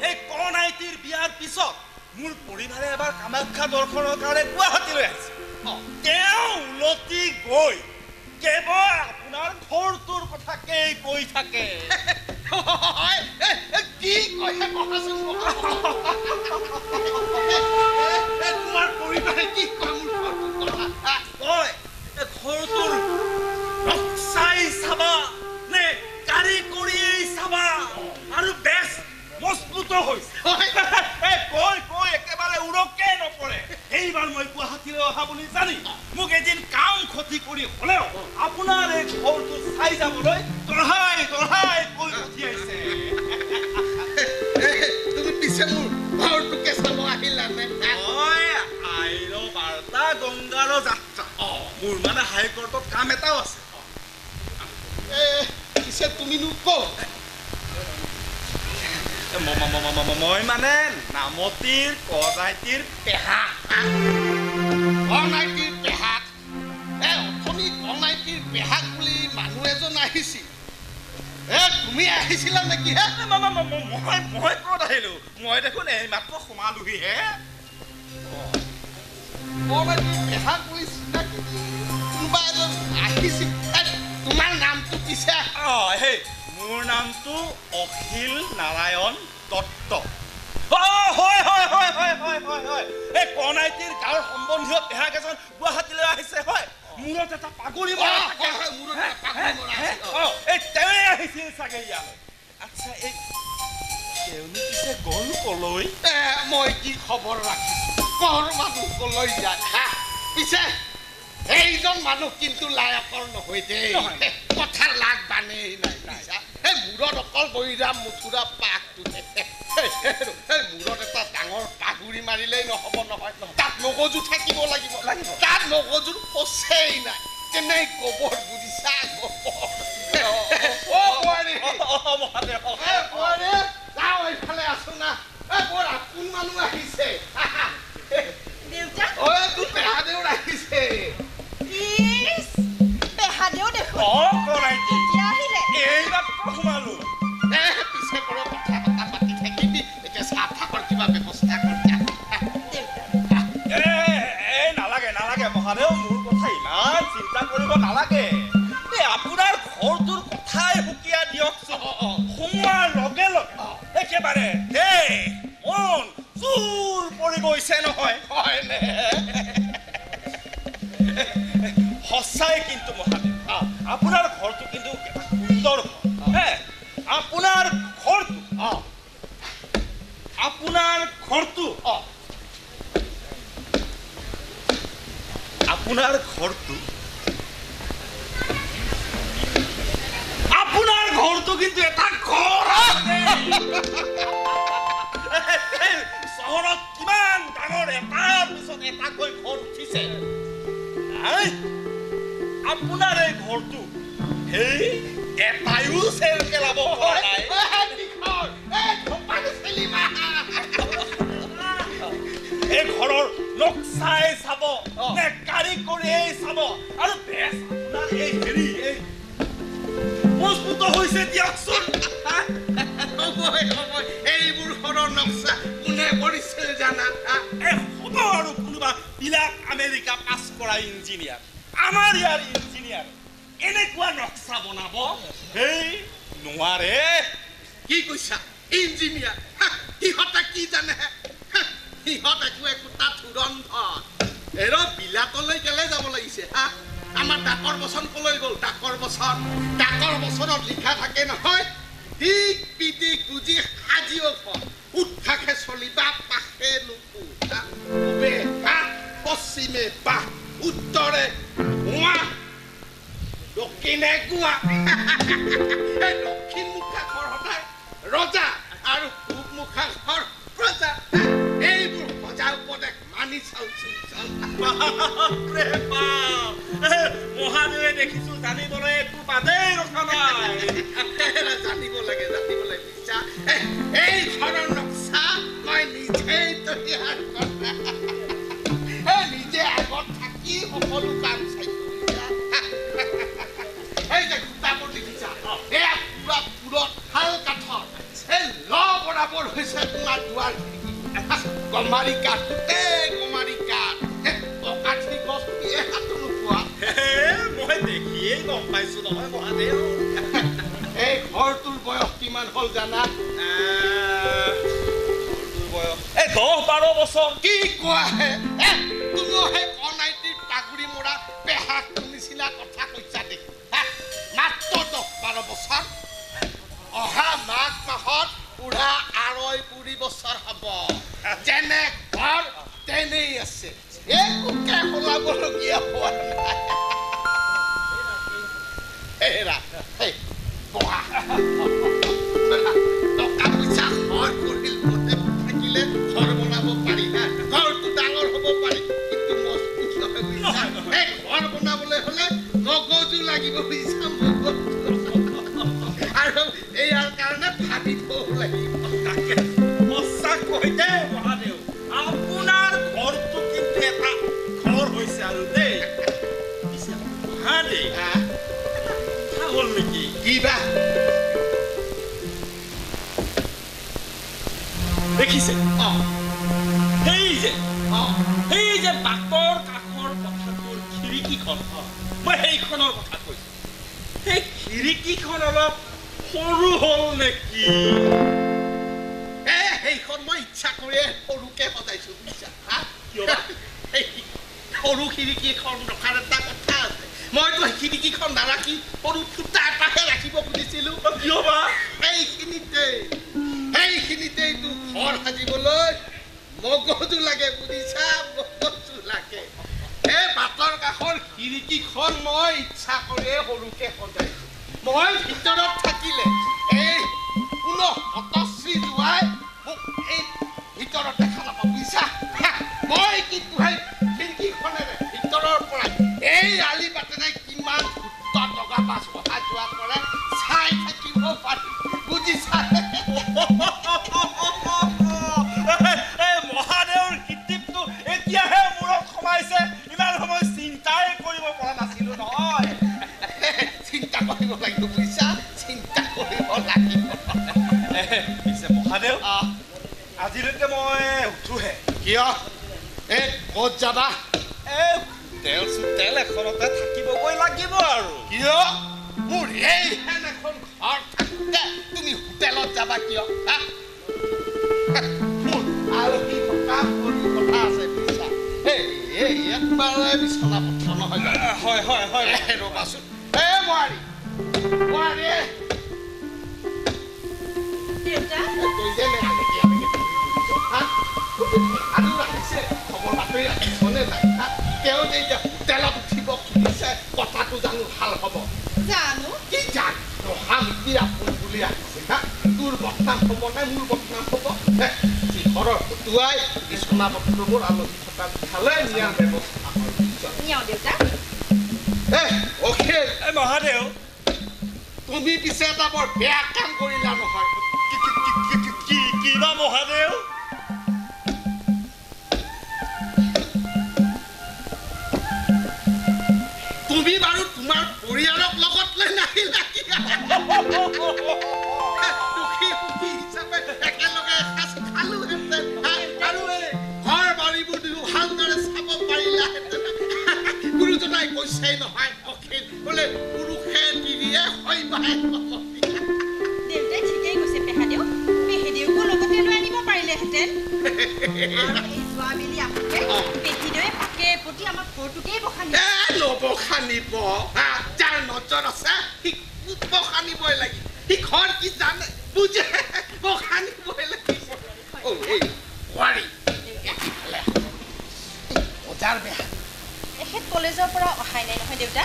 সেই কণাইটিৰ বিয়াৰ পিছত মোৰ পৰিবাৰে এবাৰ কামাখ্যা দৰ্শনৰ কাৰণে গুৱাহাটীলৈ আহিছে। তেওঁ উলটি গৈ কেৱল আপোনাৰ ঘৰটোৰ কথাকেই কৈ থাকে। কি কয় তোমাৰ পৰিবাৰে? কি কয় মোৰ ঘৰটোৰ কথা? কয় ঘৰটোৰ নক্সাই চাবা নে কাৰিকৰীয়েই চাবা, আৰু বেছ মজবুত হৈছে। কৈ কৈ একেবাৰে উৰকে নপৰে। এইবাৰ মই গুৱাহাটীলৈ অহা বুলি জানি মোক এদিন কাম ক্ষতি কৰি হলেও আপোনাৰ এই ঘৰটো চাই যাবলৈ তঢ়াই তঢ়াই কৈ পঠিয়াইছে। তুমি পিছে মোৰ ঘৰটোকে চাব আহিলানে? মই আইৰ বাৰ্তা গংগাৰ যাত্ৰা। মোৰ মানে হাইকোৰ্টত কাম এটাও আছে। পিছে তুমিনো ক'ত? মই মানে নামতিৰ কণাইটিৰ পেহা। কণাইটিৰ পেহাক? অথনি কণাইটিৰ পেহাক বুলি মানুহ এজন আহিছিল। তুমি আহিছিলা নেকি? মই ক'ত আহিলো? মই দেখোন এইমাত্ৰ সোমালোহিহে। কণাইটিৰ পেহাক বুলি চিনাকি কোনোবা এজন আহিছিল। তোমাৰ নামটো পিছে? অ, সেই মোৰ নামটো অখিল নাৰায়ণ দত্ত। হয় হয় হয় হয় হয় হয় হয়, এই কণাইটিৰ গাঁৱৰ সম্বন্ধীয় পেহাক এজন গুৱাহাটীলৈ আহিছে। হয়, মূৰত এটা পাগুৰি মৰা। এই তেওঁৱে আহিছিল চাগে ইয়ালৈ। আচ্ছা, এই তেওঁনো পিছে গ'ল কলৈ? মই কি খবৰ ৰাখিছো কৰ মানুহ কলৈ যায়। পিছে এইজন মানুহ কিন্তু লায়কৰ নহয় দেই, কথাৰ লাগ বানেই নাই। এই মূৰত অকল বৈৰাম মথুৰা পাকটো, এই মূৰত এটা ডাঙৰ পাগুৰি মাৰিলেই নহ'ব নহয়, তাত মগজু থাকিব লাগিব। তাত মগজুৰ সঁচেই নাই, কেনে গোবৰ বুজিছা, গোবৰ। যাওঁ এইফালে আছো না, বৰ আপোন মানুহ আহিছে। দেউতা, ঐ তোৰ পেহাদেউ আহিছে। ইছ, পেহাদেউ দেখোন। অ কনাইটি, কেতিয়া আহিলে? এইমাত্ৰ সোমালো। এ পিছে পৰে কথা কথা পাতি থাকিবি, এতিয়া চাহ থাকৰ কিবা ব্যৱস্থা কৰি। দেউতা, এ নালাগে নালাগে মহাদেউ, মোৰ কথা ইমান চিন্তা কৰিব নালাগে। এই আপোনাৰ ঘৰটোৰ কথাই সুকীয়া দিয়কচোন। সোমোৱাৰ লগে লগে একেবাৰে দেহ মন জোৰ পৰি গৈছে নহয়। হয়নে? সঁচাই কিন্তু মহাদেৱ, আপোনাৰ ঘৰটো কিন্তু এটা সুন্দৰ ঘৰ। হে, আপোনাৰ ঘৰটো, আপোনাৰ ঘৰটো, আপোনাৰ ঘৰটো, আপোনাৰ ঘৰটো কিন্তু এটা ঘৰ। চহৰত কিমান ডাঙৰ এটাৰ পিছত এটাকৈ ঘৰ উঠিছে, আপোনাৰ এই ঘৰটো সেই এটাইও চেৰ পেলাব পৰা নাই। এই ঘৰৰ নক্সাই চাব নে কাৰিকৰীয়েই চাব, আৰু বেছ আপোনাৰ এই হেৰি এই মজবুত হৈছে দিয়কচোন। এইবোৰ ঘৰৰ নক্সা কোনে কৰিছিল জানা? এ হ'ব আৰু কোনোবা বিলাক আমেৰিকা পাছ কৰা ইঞ্জিনিয়াৰ, আমাৰ ইয়াৰ ইঞ্জিনিয়াৰ এনেকুৱা নক্সা বনাব সেই নোৱাৰে। কি কৈছা? ইঞ্জিনিয়াৰ? সিহঁতে কি জানে? সিহঁত একো একোটা ধুৰন্ধৰ। এৰ বিলাতলৈ কেলে যাব লাগিছে? হা, আমাৰ ডাকৰ বচন কলৈ গ'ল? ডাকৰ বচন, ডাকৰ বচনত লিখা থাকে নহয়, দিক বিদিক বুজি সাজিও ঘৰ, উৎসাহে চলিবা পাশে নুপু, পূবে হাত পশ্চিমে বাহ, উত্তৰে গোৱা দক্ষিণে গোৱা। এই দক্ষিণ মুখা ঘৰ সদায় ৰজা আৰু পূব মুখা ঘৰ প্ৰজা। এইবোৰ সজা উপদেশ মানি চাওচোন। বাপৰে বাপ, মহাদেৱে দেখিছো জানিবলৈ একো বাদেই ৰখা নাই। জানিব লাগে, জানিব লাগে বুজিছা। এই ঘৰৰ নক্সা মই নিজেই তৈয়াৰ কৰা, নিজে আগত থাকি সকলো কাম চাইছো বুজিছা। এই যে খুটাবোৰ দেখিছা, এয়া পুৰা পুৰত শাল কাঠৰ, এই ল বৰাবৰ হৈছে তোমাৰ দুৱাৰ খিৰিকী। গমাৰি কাঠ, গোটেই গমাৰি কাঠ, অকাঠি গছ তুমি এহাতো নোপোৱা। মই দেখিয়েই গম পাইছো নহয় মহাদেৱ। এই ঘৰটোৰ বয়স কিমান হ'ল জানা? ঘৰটোৰ বয়স এই 10-12 বছৰ। কি কোৱা হে? তুমিও সেই কনাইটিৰ পাগুৰি মৰা পেহাটোৰ নিচিনা কথা কৈছা দেখোন। মাত্ৰ 10-12 বছৰ? অহা মাঘ মাহত বুঢ়া 2.5 বছৰ হ'ব। যেনে ঘৰ তেনেই আছে, একোকে সলাবলগীয়া হোৱা নাই। হেৰা, বহা। টকা পইচা ঘৰ কৰিল থাকিলে ঘৰ বনাব পাৰি, ঘৰটো ডাঙৰ হ'ব পাৰি, কিন্তু মজবুত নহয় বুজিছা। এই ঘৰ বনাবলৈ হ'লে মগজু লাগিব বুজিছা, মগজু। আৰু ইয়াৰ কাৰণে ভাবিবও লাগিব। তাকে সঁচাকৈ দেই মহাদেৱ, আপোনাৰ ঘৰটো কিন্তু এটা ঘৰ হৈছে আৰু দেই। পিছে মহাদেৱ, এটা কথা হ'ল নেকি? কিবা দেখিছে? অ, সেই যে, অ, সেই যে বাটৰ কাষৰ পথাৰটোৰ খিৰিকীখন, মই সেইখনৰ কথা কৈছো। সেই খিৰিকীখন অলপ সৰু হ'ল নেকি? এ সেইখন মই ইচ্ছা কৰিয়ে সৰুকে সজাইছো বুজিছা। কিয়? সৰু খিৰিকীখন ৰখাৰ এটা কথা আছে। মইতো খিৰিকীখন নাৰাখি সৰু ফুটা এটাহে ৰাখিব খুজিছিলো। কিয় বা? সেইখিনিতেই, সেইখিনিতেইতো ঘৰ সাজিবলৈ মগজু লাগে বুজিছা, মগজু লাগে। এই বাটৰ কাষৰ খিৰিকীখন মই ইচ্ছা কৰিয়ে সৰুকে সজাইছো। মই ভিতৰত থাকিলে এই কোনো হতশ্ৰী যোৱাই মোক এই ভিতৰত দেখা নাপাব বুজিছা। মই কিন্তু সেই খিৰিকীখনেৰে ভিতৰৰ পৰা এই আলি বাটেৰে কিমান ভূত টকা মাছ অহা যোৱা কৰে চাই থাকিব পাৰিম বুজিছা। পিছে মহাদেৱ, আজিলৈকে মই উঠোহে। কিয়? এই ক'ত যাবা? এই হোটেল চোটেল এখনতে থাকিবগৈ লাগিব আৰু। কিয়? মোৰ এইহেন এখন ঘৰ থাকোঁতে তুমি হোটেলত যাবা কিয়? মোৰ আলহী থকা কথা আছে বুজিছা। এই একবাৰে বিচনা পত্ৰ নহয় জানো? হয় হয় হয়। ৰ'বাচোন, এই বোৱাৰী বোৱাৰী, আৰু আহিছে খবৰ বাতৰি ৰাখিছনে নাই? তেওঁ যে এতিয়া হোটেলত উঠিব খুজিছে, কথাটো জানো ভাল হ'ব? জানো কি জান, ৰহা মিতি আপোন বুলি আহিছে। হা, তোৰ বদনাম হ'ব নে মোৰ বদনাম হ'ব? ঘৰৰ হতুৱাই বিচনা পত্ৰবোৰ আলহী থকা কোঠালৈ নিয়াৰ ব্যৱস্থা কৰ। নিয়াওঁ দেউতা। এ অখিল। এই মহাদেৱ, তুমি পিছে এটা বৰ বেয়া কাম কৰিলা নহয়। কিবা মহাদেৱ? তুমি বাৰু তোমাৰ পৰিয়ালক লগত লৈ নাহিলা দুখী সুখী হিচাপে একেলগে এসাঁজ খালোহেঁতেন, আৰু এই ঘৰ বাৰীবোৰ দুয়ো ভালদৰে চাব পাৰিলাহেঁতেন। গুৰুজনাই কৈছেই নহয় অখিল, বোলে পুৰুষে তিৰিয়ে হয় বাই। দেউতাই ঠিকেই কৈছে পেহাদেউ, পেহীদেউকো লগতে লৈ আনিব পাৰিলেহেঁতেন। যোৱা বেলি আহোঁতে পেহীদেৱে পাকে প্ৰতি আমাৰ ঘৰটোকেই বখানিব। নবখানিব, যাৰ নজৰ আছে সি বখানিবই লাগিব। সি ঘৰ কি জানে বুজে, বখানিবই লাগিব। অ এই বোৱাৰী, বজাৰ বেয়া। এখেত কলেজৰ পৰা অহাই নাই নহয় দেউতা।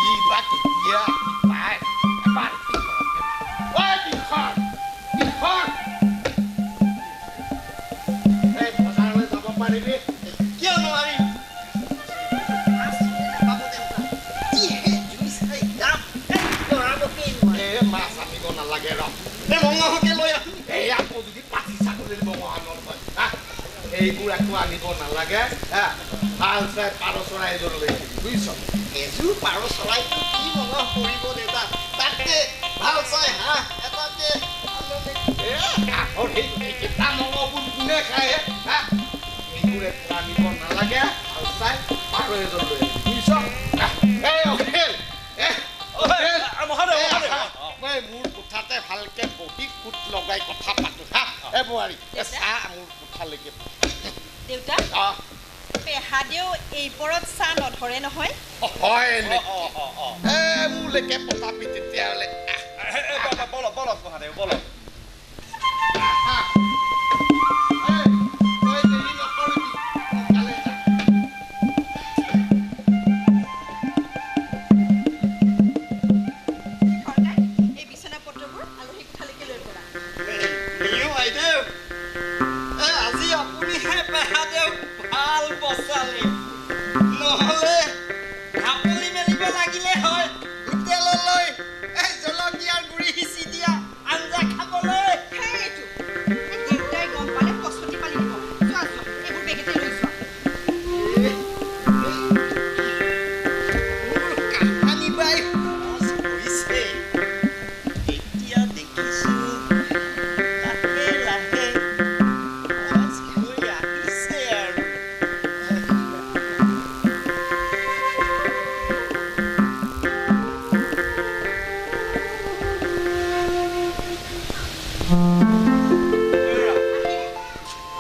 কি বা কেতিয়া পায় এবাৰ। এই বজাৰলৈ যাব পাৰিবি? কিয় নোৱাৰিম? মাছ আনিব নালাগে ৰ, এই মঙহকে লৈ আহোঁ। এই আকৌ যদি পাতি ছাগলীৰ মঙহ আনৰ হয়, এইবোৰ একো আনিব নালাগে। ভাল চাই পাৰ চৰাই এযোৰ লৈ আহিবি, বুজিছ? এযোৰ পাৰ চৰাইটো কি মঙহ পৰিব দেউতা? তাতকে ভাল চাই হাঁহ এটাকে। হাঁহৰ সেইকেইটা মঙহবোৰ কোনে খায়? হা, এইবোৰ একো আনিব নালাগে, ভাল চাই পাৰ এযোৰ লৈ আহিবি, বুজিছ? এই অখিল, মই মোৰ কোঠাতে ভালকে বহি ফুট লগাই কথা পাতো। হা, এই বোৱাৰী, চাহ মোৰ কোঠালৈকে। দেউতা, পেহাদেউ এই পৰত চাহ নধৰে নহয়। হয় নেকি? এ মোলৈকে পতাপি তেতিয়াহ'লে। বলক বলক মহাদেৱ, বলক। তই দেৰি নকৰিবি, সোনকালে যা। এই বিচনা পত্ৰবোৰ আলহী কোঠালৈকে লৈ ব'লা। নিও বাইদেউ, আজি আপুনিহে পেহাদেউ ভাল বচালে, নহ'লে ঢাপলি মেলিব লাগিলে হয় হোটেললৈ এই জলকীয়াৰ গুড়ি সিঁচি দিয়া আঞ্জা খাবলৈ। সেইটো দেউতাই গম পালে পচতি পালি দিব। যোৱা যোৱা, এইবোৰ বেগতে লৈ যোৱা। মোৰ কাহানি বাই সহজ হৈছে, এতিয়া দেখিছো লাহে লাহে সহজ হৈ আহিছে আৰু।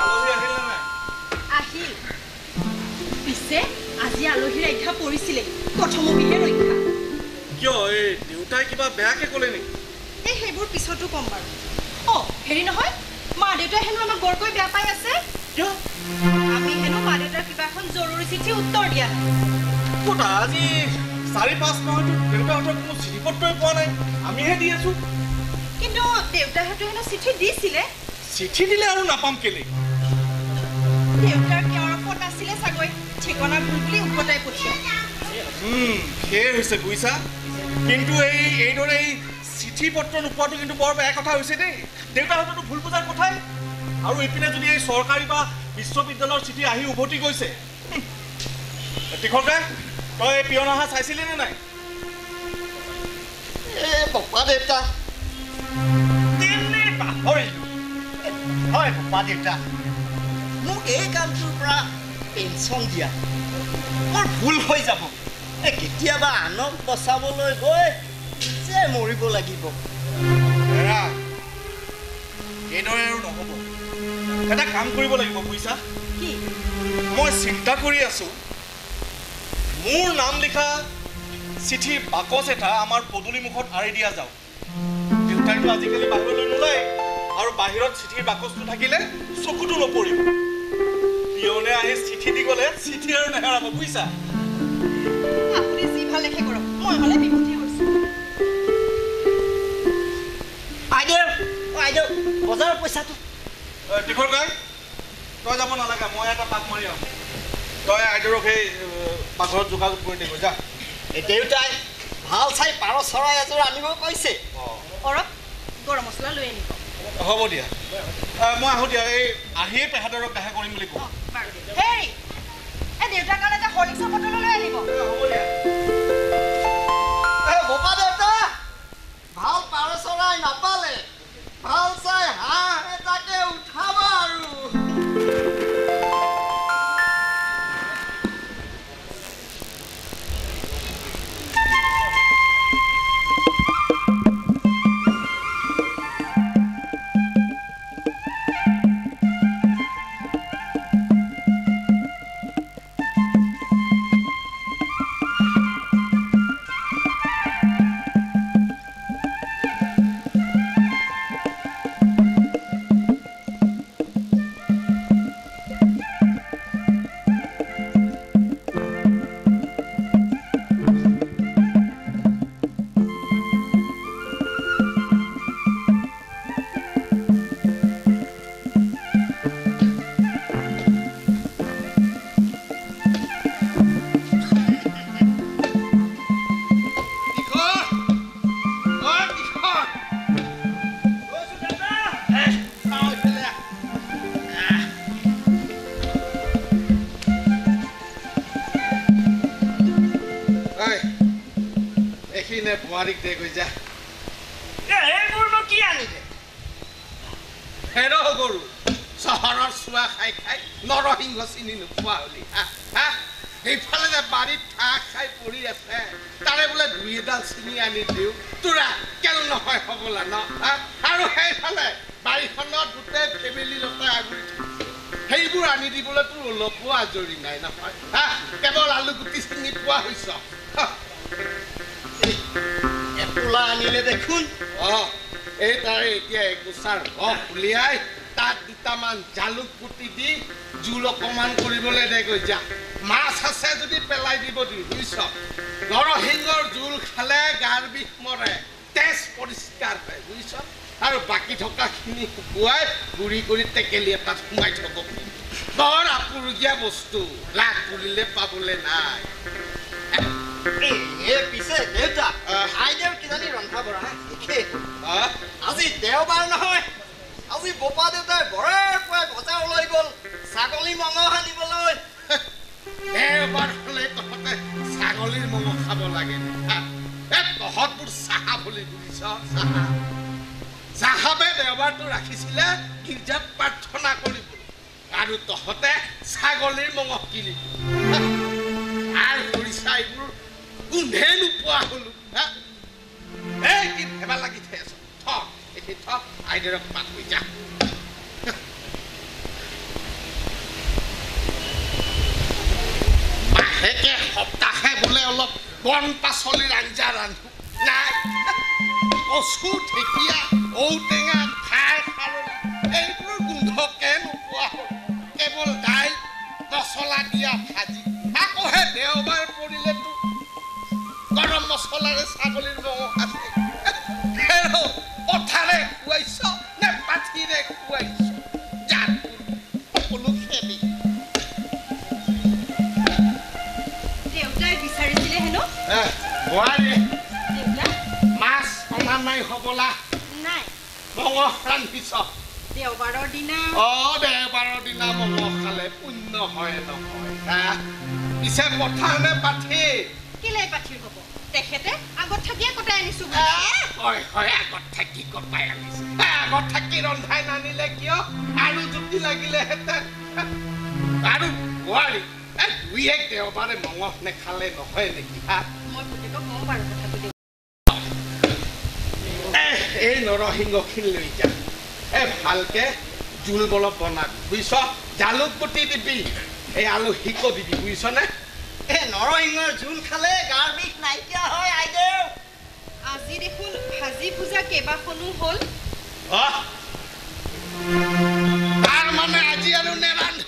আলহী আহিল নে নাই? আহিল। পিছে আজি আলহীৰ আজ্ঞা পৰিছিলে, প্ৰথমবিহে ৰক্ষা। কিয়, এই দেউতাই কিবা বেয়াকে ক'লে নেকি? এই সেইবোৰ পিছতো ক'ম বাৰু। অ হেৰি নহয়, মা দেউতাই হেনো আমাক বৰকৈ বেয়া পাই আছে। কিয়? আমি হেনো মা দেউতাৰ কিবা এখন জৰুৰী চিঠি উত্তৰ দিয়া নাই। ক'তা, আজি 4-5 মাহতো দেউতাহঁতৰ কোনো চিঠি পত্ৰই পোৱা নাই, আমিহে দি আছো। কিন্তু দেউতাহঁতে হেনো চিঠি দিছিলে। চিঠি দিলে আৰু নাপাম কেলে? দেউতাৰ কেয়াৰ অফত নাছিলে চাগৈ, ঠিকনা ভুল বুলি উভতাই পঠিয়াই। সেয়ে হৈছে বুজিছা। কিন্তু এইদৰে এই চিঠি পত্ৰ নোপোৱাটো কিন্তু বৰ বেয়া কথা হৈছে দেই। দেউতাহঁততো ভুল বুজাৰ কথাই। আৰু ইপিনে যদি এই চৰকাৰী বা বিশ্ববিদ্যালয়ৰ চিঠি আহি উভতি গৈছে। তীখৰকাই, তই এই পিয়ন অহা চাইছিলি নে নাই? এ বপা দেউতা, বোপা দেউতা, মোক এই কামটোৰ পৰা পেঞ্চন দিয়া, মোৰ ভুল হৈ যাব। এই কেতিয়াবা আনক বচাবলৈ গৈ নিজে মৰিব লাগিব। এইদৰে আৰু নহ'ব, এটা কাম কৰিব লাগিব বুজিছা। কি? মই চিন্তা কৰি আছো, মোৰ নাম লিখা চিঠিৰ বাকচ এটা আমাৰ পদূলি মুখত আঁৰি দিয়া যাওক। দেউতাইতো আজিকালি বাহিৰলৈ নোলায়, আৰু বাহিৰত চিঠিৰ বাকচটো থাকিলে চকুটো নপৰিব। পিয়নে আহি চিঠি দি গ'লে চিঠি আৰু নেহেৰাব বুজিছা। আপুনি যি ভাল দেখে কৰক, মই হ'লে বিমুখী হৈছো। আইদেউ, আইদেউ, বজাৰৰ পইচাটো। দীঘল কাই, তই যাব নালাগে, মই এটা পাক মাৰি আহোঁ। তই আইদেউৰক সেই পাকঘৰত যোগাযোগ কৰি দেগৈ যা। দেউতাই ভাল চাই পাৰ চৰাই এযোৰ আনিব কৈছে। অলপ গৰম মছলা লৈ আনিব। হ'ব দিয়া, মই আহোঁ দিয়া। এই আহিয়ে পেহাদৰক দেখা কৰিম বুলি কওঁ। হেৰি, এই দেউতাৰ কাৰণে এটা হৰলিক্সৰ বটলো লৈ আনিব। হ'ব দিয়া। বোপা দেউতা, ভাল পাৰ চৰাই নাপালে ভাল চাই হাঁহ এটাকে উঠাবা আৰু। বোৱাৰীক দে গৈ যা। এইবোৰনো কি আনিলে? হেৰ গৰু, চহৰৰ চোৱা খাই খাই নৰসিংহ চিনি নোপোৱা হলি। হা, সেইফালে যে বাৰীত ঠাহ খাই পৰি আছে, তাৰে বোলে দুই এডাল চিনি আনি দিওঁ, তোৰা কেল নহয় হ'বলা ন? আৰু সেইফালে বাৰীখনত গোটেই ফেমিলি লতাই আগুৰি থাকিছে, সেইবোৰ আনি দিবলৈ তোৰ অলপো আজৰি নাই নহয়। হা, কেৱল আলু গুটি চিনি পোৱা হৈছ। এপোলা আনিলে দেখোন। অঁ, এই তাৰে এতিয়া একোচাৰ ৰস উলিয়াই তাত দুটামান জালুক গুটি দি জোল অকণমান কৰিবলৈ দে গৈ যা। মাছ আছে যদি পেলাই দিব দি বুজিছ। নৰসিংহৰ জোল খালে গাৰ বিষ মৰে, তেজ পৰিষ্কাৰ হয় বুজিছ। আৰু বাকী থকাখিনি শুকুৱাই গুড়ি কৰি টেকেলি এটাত সোমাই থ'ব। বৰ আপুৰুগীয়া বস্তু, লাখ বুলিলে পাবলৈ নাই। পিছে দেউতা, আইদেউৰ কিজানি ৰন্ধা বঢ়া শেষেই। আজি দেওবাৰ নহয়, আজি বোপা দেউতাই বৰে পুৱাই বজাৰলৈ গ'ল ছাগলী মঙহ আনিবলৈ। দেওবাৰ হ'লে তহঁতে ছাগলীৰ মঙহ খাব লাগে। তহঁতবোৰ চাহা বুলি বুজিছ, চাহা চাহাবে দেওবাৰটো ৰাখিছিলে গীৰ্জাত প্ৰাৰ্থনা কৰিবলৈ, আৰু তহঁতে ছাগলীৰ মঙহ কিনিবি। আৰু খৰিচা এইবোৰ গোন্ধে নোপোৱা হলো। এই কি ভেবা লাগি থৈ আছ, থ এইখিনি থ, আইদেউৰক পাত হৈ যা। মাহেকে সপ্তাহে বোলে অলপ বন পাচলিৰ আঞ্জা ৰান্ধো, নাই কচু ঢেকীয়া ঔটেঙা খাৰ খাৰলি এইবোৰ গোন্ধকে নোপোৱা হ'ল, কেৱল দাইল মছলা দিয়া ভাজি। আকৌহে দেওবাৰ পৰিলেতো গৰম মছলাৰে ছাগলীৰ মঙহ আছে। পথাৰে খুৱাইছ নে পাঠিৰে খুৱাইছ? সকলো খেলি দেউতাই বিচাৰিছিলে হেনো। বোৱাৰী, মাছ অনা নাই হ'বলা? নাই। মঙহ ৰান্ধিছ দেওবাৰৰ দিনা? অ, দেওবাৰৰ দিনা মঙহ খালে পুণ্য হয় নহয়। পিছে পথাৰ নে পাঠি? কেলে পাঠিৰ হ'ব? তেখেতে আগত থাকিয়ে কটাই আনিছো। হয় হয়, আগত থাকি কটাই আনিছো। আগত থাকি ৰন্ধাই নানিলে কিয়? আৰু জুতি লাগিলেহেঁতেন। আৰু বোৱাৰী, দুই এক দেওবাৰে মঙহ নেখালে নহয় নেকি? হা, মই পুতেকক কওঁ বাৰু কথাটো। এই নৰসিংহখিনি লৈ যা, এই ভালকে জোল অলপ বনাবি, বুজিছ? জালুক গুটি দিবি, এই আলহীকো দিবি, বুজিছনে? এই নৰসিংহৰ জোল খালে গাৰ বিষ নাইকিয়া হয় আইদেউ। আজি দেখোন ভাজি ভুজা কেইবাখনো হ'ল। তাৰ মানে আজি আৰু নেৰান্ধ?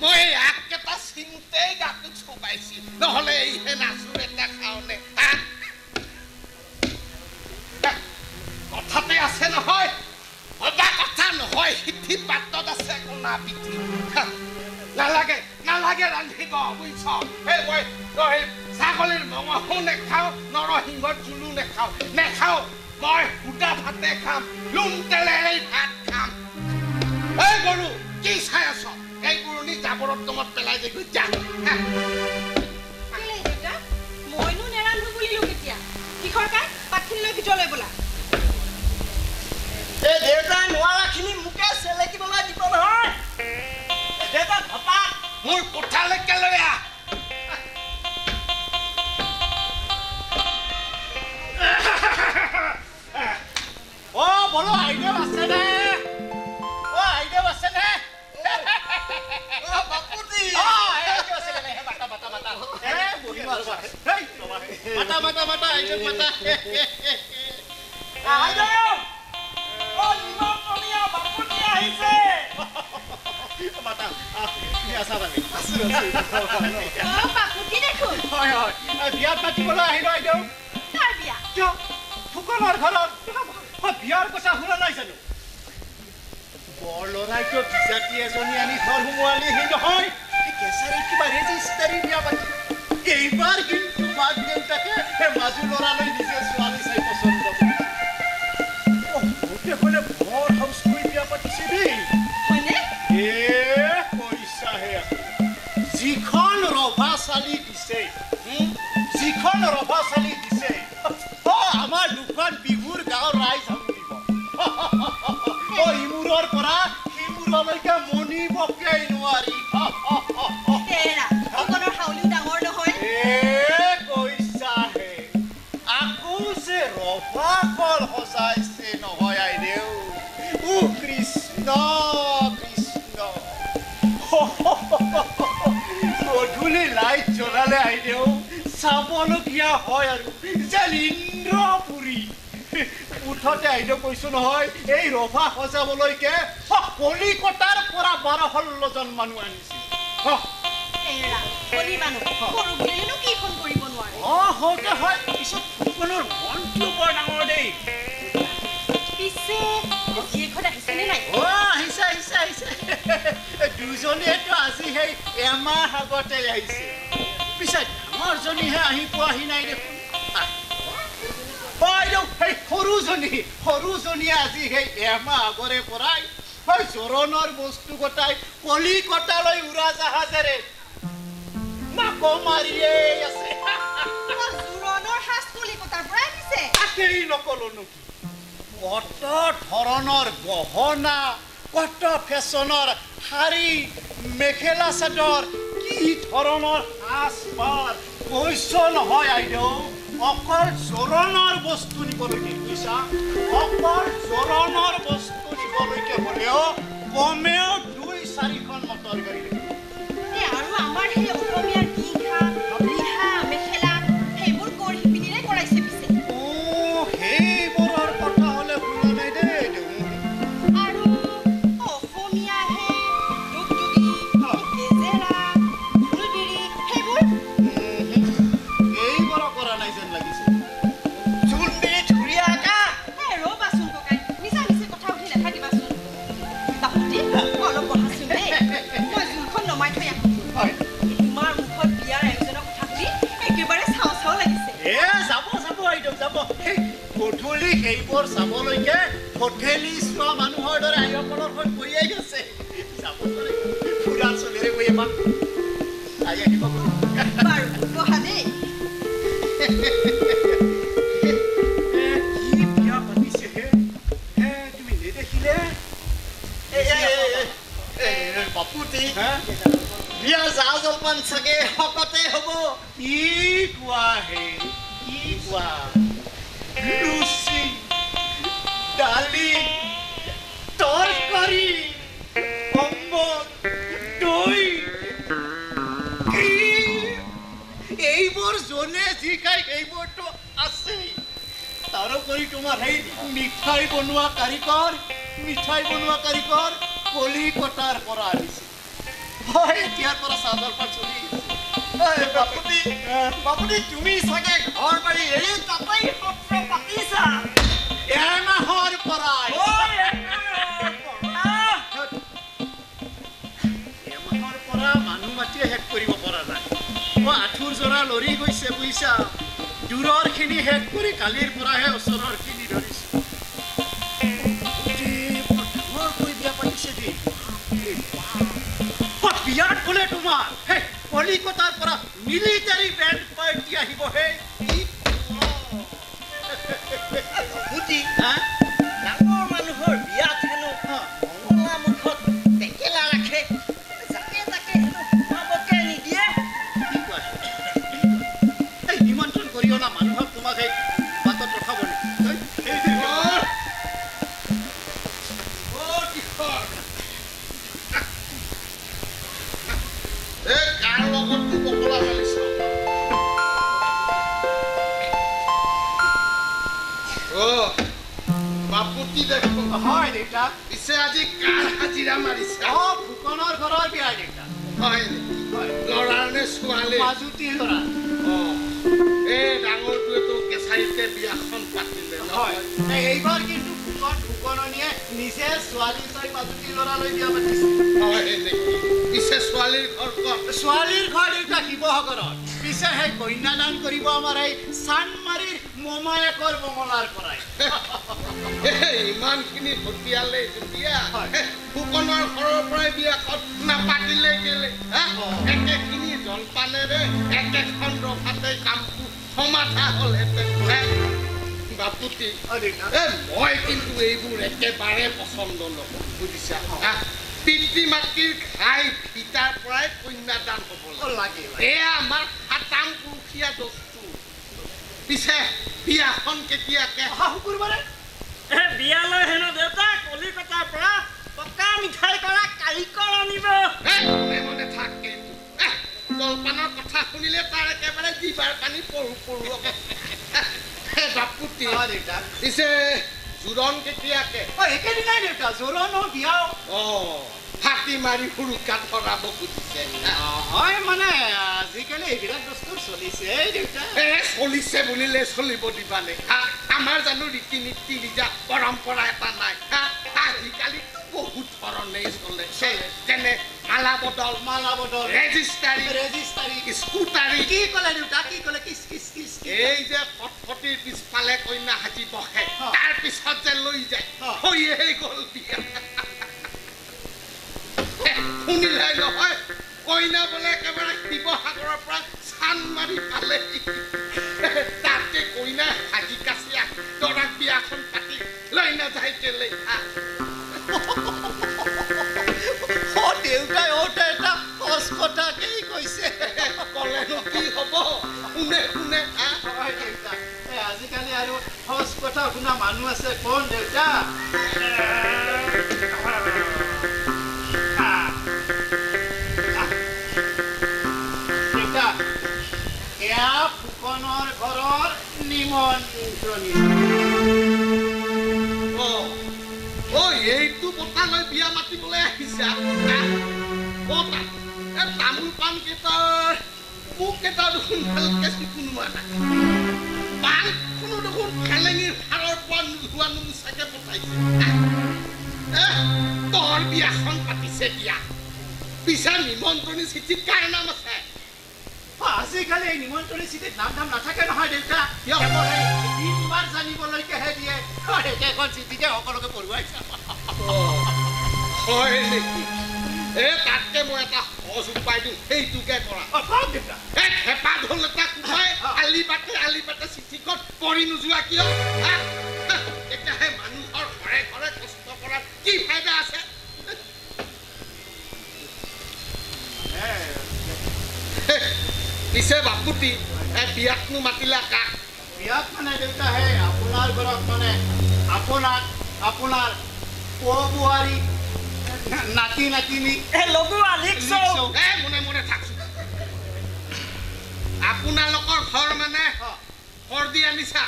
মই এই আগকেইটা চিন্তাই গাটো চোবাইছি, নহ'লে এইহে নাচোৰ এটা খাওঁনে। কথাতে আছে নহয়, সদা কথা নহয়, সিঠি পাতত আছে কোনা পিঠি। নালাগে নালাগে ৰান্ধিব, বুজিছ? এই মই ছাগলীৰ মঙহো নেখাওঁ, নৰসিংহৰ জোলো নেখাওঁ, নেখাওঁ। মই সুদা ভাতে খাম, লোন তেলেৰে ভাত খাম। এই গৰু, কি চাই আছ? এই গৰুনি জাবৰত তলত পেলাই দেগৈ যা। দেউতা, মইনো নেৰান্ধো বুলিলো কেতিয়া? কিশোৰ কাই, পাতখিনি লৈ ভিতৰলৈ ব'লা। এই দেউতাই নোৱাৰাখিনি মোকে চেলেকিবলৈ দিব নহয়। দেউতা ধপা মোৰ কোঠালৈকে লৈ আহ। অ বলো, আইদেউ আছেনে? অ আইদেউ আছেনে? অ বাপুতি, অ আইদেউ আছেনে? মাতা মাতা মাতা, এ বহি মাৰবা। মাতা মাতা মাতা, আইদেউ মাতা। আইদেউ, অ নিমন্ত্ৰণীয়া বাপুতি আহিছে। মাতা, তুমি আছা মানে? আছো আছো। অ বাপুতি দেখোন। হয় হয়, বিয়াত মাতিবলৈ আহিলো আইদেউ। কাৰ বিয়া? কিয়, ফুকনৰ ঘৰত বিয়াৰ কথা শুনা নাই জানো? বৰ ল'ৰাই কিয় বিজাতি এজনী আনি ঘৰ সোমোৱালিহি নহয়, কেঁচাৰী কিবা ৰেজিষ্টাৰী বিয়া পাতি। এইবাৰ কিন্তু মাক দেউতাকে সেই মাজু ল'ৰালৈ নিজে ছোৱালী চাই পচন্দ কৰিছে। ক'লে বৰ হাউচ কৰি বিয়া পাতিছে দেই। হয়নে? এ পইচাহে আকৌ, যিখন ৰভা চালি দিছে, যিখন ৰভা চালি দিছে, অ আমাৰ দুখন বিহুৰ গাঁৱৰ ৰাইজ সামৰিব। অ ইমূৰৰ পৰা সিমূৰলৈকে মনিবকেই নোৱাৰি। হাউলিও ডাঙৰ নহয়। এ কৈছাহে, আকৌ যে ৰভা কল সজাইছে নহয় আইদেউ। ও কৃষ্ণ কৃষ্ণ, গধূলি লাইট জ্বলালে আইদেউ চাবলগীয়া হয় আৰু যেন ইন্দ্ৰপুৰী। মুঠতে আইদেউ কৈছো নহয়, এই ৰভা সজাবলৈকে কলিকতাৰ পৰা 12-16জন মানুহ আনিছিল। অ হওঁতে হয়, পিছত ফুকনৰ মনটো বৰ ডাঙৰ দেই। পিছে আহিছেনে নাই? অ আহিছে আহিছে আহিছে। দুজনীয়েতো আজি সেই এমাহ আগতে আহিছে। পিছে ডাঙৰজনীহে আহি পোৱাহি নাই দেখোন। বাইদেউ, সেই সৰুজনী, সৰুজনীয়ে আজি সেই এমাহ আগৰে পৰাই হয় জোৰণৰ বস্তু গোটাই কলিকতালৈ উৰাজাহাজেৰে নাকো মাৰিয়েই আছে। জোৰণৰ সাজ কলিকতাৰ পৰা আহিছে? তাকেই নকলো নেকি? কত ধৰণৰ গহনা, কত ফেশ্বনৰ শাৰী, মেখেলা চাদৰ, কি ধৰণৰ সাজ পাৰ কৈছ নহয় আইদেউ। অকল জোৰণৰ বস্তু নিবলৈকে, বুজিছা, অকল জোৰণৰ বস্তু নিবলৈকে হ'লেও কমেও 2-4খন মটৰ গাড়ী লাগিব। আৰু আমাৰ সেই অসমীয়াৰ ৰিহা মেখেলা সেইবোৰ কৰ শিপিনীৰে কৰাইছে পিছে? অ সেইবোৰৰ কথা হ'লে শুনা নাই দেই আইদেউ। আৰু অসমীয়া সেই দুগদুগী, গেজেৰা, ঢোলবিৰি সেইবোৰ? এইবোৰো কৰা নাই যেন লাগিছে। জোনবিৰি থুৰীয়া আকা। ৰ'বাচোন ককাই, মিছা মিছি কথা উঠি নাথাকিবাচোন। বাপুতি, অলপ বহাচোন দেই, মই জোলখন নমাই থৈ আহোঁ। হয়। তোমাৰ মুখত বিয়াৰ আয়োজনৰ কথা শুনি একেবাৰে চাওঁ চাওঁ লাগিছে। এ যাব যাব আইদেউ যাব। সেই গধূলি সেইবোৰ চাবলৈকে ভঠেলি চোৱা মানুহৰ দৰে আইসকলৰ ঘৰত গৈয়ে আছে। যাব ফুৰা চলেৰে গৈ এপাক চাই আহিব। বাৰু বহা দেই। বিয়া জা জলপান চাগে শকতে হ'ব। কি কোৱা হে, কি কোৱা? লুচি, দালি, তৰকাৰী, অম্বল, দৈ, এইবোৰ যোনে যি খায় সেইবোৰতো আছেই। তাৰোপৰি তোমাৰ সেই মিঠাই বনোৱা কাৰিকৰ, মিঠাই বনোৱা কাৰিকৰ কলিকতাৰ পৰা আনিছে। হয়, এতিয়াৰ পৰা চাহ জলপান চলি আছে। বাপুতি, বাপুতি, তুমি চাগে ঘৰ বাৰী এৰি তাতেই সত্ৰ পাতিছা। এমাহৰ পৰাই, এমাহৰ পৰা মানুহ মাতিয়ে শেষ কৰিব পৰা নাই। অ, আঁঠুৰ জোৰা লৰি গৈছে বুজিছা। দূৰৰ খিনি শেষ কৰি কালিৰ পৰাহে ওচৰৰ খিনি ধৰিছো। ডাঙৰকৈ বিয়া পাতিছে দেই। বিয়াত বোলে তোমাৰ সেই কলিকতাৰ পৰা মিলিটাৰী বেণ্ড পাৰ্টি আহিব হে। ডাঙৰ মানুহৰ বিয়াত হেনো বঙলা মুখত টেকেলা ৰাখে, যাকে তাকে হেনো সোমাবকে নিদিয়ে। কি কোৱা? এই নিমন্ত্ৰণ কৰি অনা মানুহক তোমাক সেই বাটত ৰখাব নেকি? কাৰ লগত পকলা মেলিছ? অ বাপুতি দেখোন। হয় দেউতা। পিছে আজি কাৰ হাজিৰা মাৰিছা? অ, ফুকনৰ ঘৰৰ বিয়া দেউতা। হয় নেকি? ল'ৰাৰ নে ছোৱালী? মাজুতিৰ ল'ৰা। অ, এই ডাঙৰটোৱেতো কেঁচাইতে বিয়াখন পাতিলে নহয়? এইবাৰ কিন্তু ফুকন ফুকননীয়ে নিজে ছোৱালী চাই মাজুতিৰ ল'ৰালৈ বিয়া পাতিছে। হয় নেকি? পিছে ছোৱালীৰ ঘৰ ক'ত? ছোৱালীৰ ঘৰ দেউতা শিৱসাগৰত। পিছে সেই কন্যাদান কৰিব আমাৰ এই চানমাৰীৰ মোমায়েকৰ বঙলাৰ পৰাই। ইমানখিনি ভটিয়ালে যেতিয়া ফুকনৰ ঘৰৰ পৰাই বিয়াখন নাপাতিলে কেলে? একেখিনি জলপানেৰে একেখন ৰভাতে কামটো সমাধা হ'লহেঁতেন। বাপুতি, মই কিন্তু এইবোৰ একেবাৰে পচন্দ নকৰোঁ বুজিছা। পিতৃ মাতৃৰ ঘাই ভিটাৰ পৰাই কন্যাদান হ'ব লাগে, এয়া আমাৰ সাতাম পুৰুষীয়া দস্তুৰ। পিছে বিয়াখন কেতিয়াকে? অহা শুকুৰবাৰে। বিয়ালৈ হেনো দেউতা কলিকতাৰ পৰা পকা মিঠাই কৰা কাৰিকৰ আনিব। মনে মনে থাক কিন্তু। জলপানৰ কথা শুনিলে তাৰ একেবাৰে জিভাৰ পানী পৰো পৰো। বাপুতি, পিছে জোৰণ কেতিয়াকে? অ, একেদিনাই দেউতা, জোৰণো বিয়াও। অ, ফাটি মাৰি সুৰুকা ধৰাব খুজিছে। হয়, মানে আজিকালি এইবিলাক বস্তু চলিছে দেউতা। এ চলিছে বুলিলে চলিব দিবানে? আমাৰ জানো ৰীতি নীতি নিজা পৰম্পৰা এটা নাই? আজিকালিতো বহুত ধৰণেই চলে, যেনে মালা বদল, মালা বদল, ৰেজিষ্টাৰী, ৰেজিষ্টাৰী, স্কুটাৰী। কি ক'লে দেউতা? কি ক'লে? কিছ কিছ কিছ। এই যে ফটফটিৰ পিছফালে কন্যা সাজি বহে, তাৰ পিছত যে লৈ যায়, হৈয়ে গ'ল বিয়া। শুনিলে নহয়, কইনা বোলে একেবাৰে শিৱসাগৰৰ পৰা চানমাৰি পালে। তাতে কইনা সাজি কাচি দৰাক বিয়াখন পাতি লৈ নাযায় কেলে? অ দেউতাই অ এটা সঁচ কথাকেই কৈছে। ক'লেনো কি হ'ব, শুনে শুনে। হয় দেউতা, আজিকালি আৰু সঁচ কথা শুনা মানুহ আছে কোন দেউতা? দেউতা, এয়া ফুকনৰ ঘৰৰ নিমন্ত্ৰণী। অ, এইটো বটালৈ বিয়া মাতিবলৈ আহিছা? তামোল পাণ কেইটাৰ পোক কেইটা দেখোন ভালকে চিকুনোৱা নাই। পাণখনো দেখোন খালেঙিৰ সাৰৰ পৰা নোধোৱা নুমুচাকে পঠাইছে। তোৰ বিয়াখন পাতিছে বিয়া, পিছে নিমন্ত্ৰণী চিঠিত কাৰ নাম আছে? আজিকালি এই নিমন্ত্ৰণী চিঠিত নাম নাম নাথাকে নহয় দেউতা, তিনবাৰ জানিবলৈকেহে দিয়ে। একেখন চিঠিকে সকলোকে পঢ়ুৱাইছে। হয় নেকি? এ তাতকে মই এটা সহজ উপায় দিওঁ, সেইটোকে কৰা। এ খেপা ঢোল এটা কোবাই আলি বাটে আলি বাটে চিঠিখন পৰি নোযোৱা কিয়? তেতিয়াহে মানুহৰ ঘৰে ঘৰে কষ্ট কৰাৰ কি ফাইদা আছে? বাপুতি, এই বিয়াতনো মাতিলা কাক? বিয়াত মানে দেউতা, সেই আপোনাৰ ঘৰত মানে আপোনাক, আপোনাৰ বোৱাৰী, নাতি নাতিনী। এই মনে মনে থাকচোন। আপোনালোকৰ ঘৰ মানে ফৰ্দি আনিছা?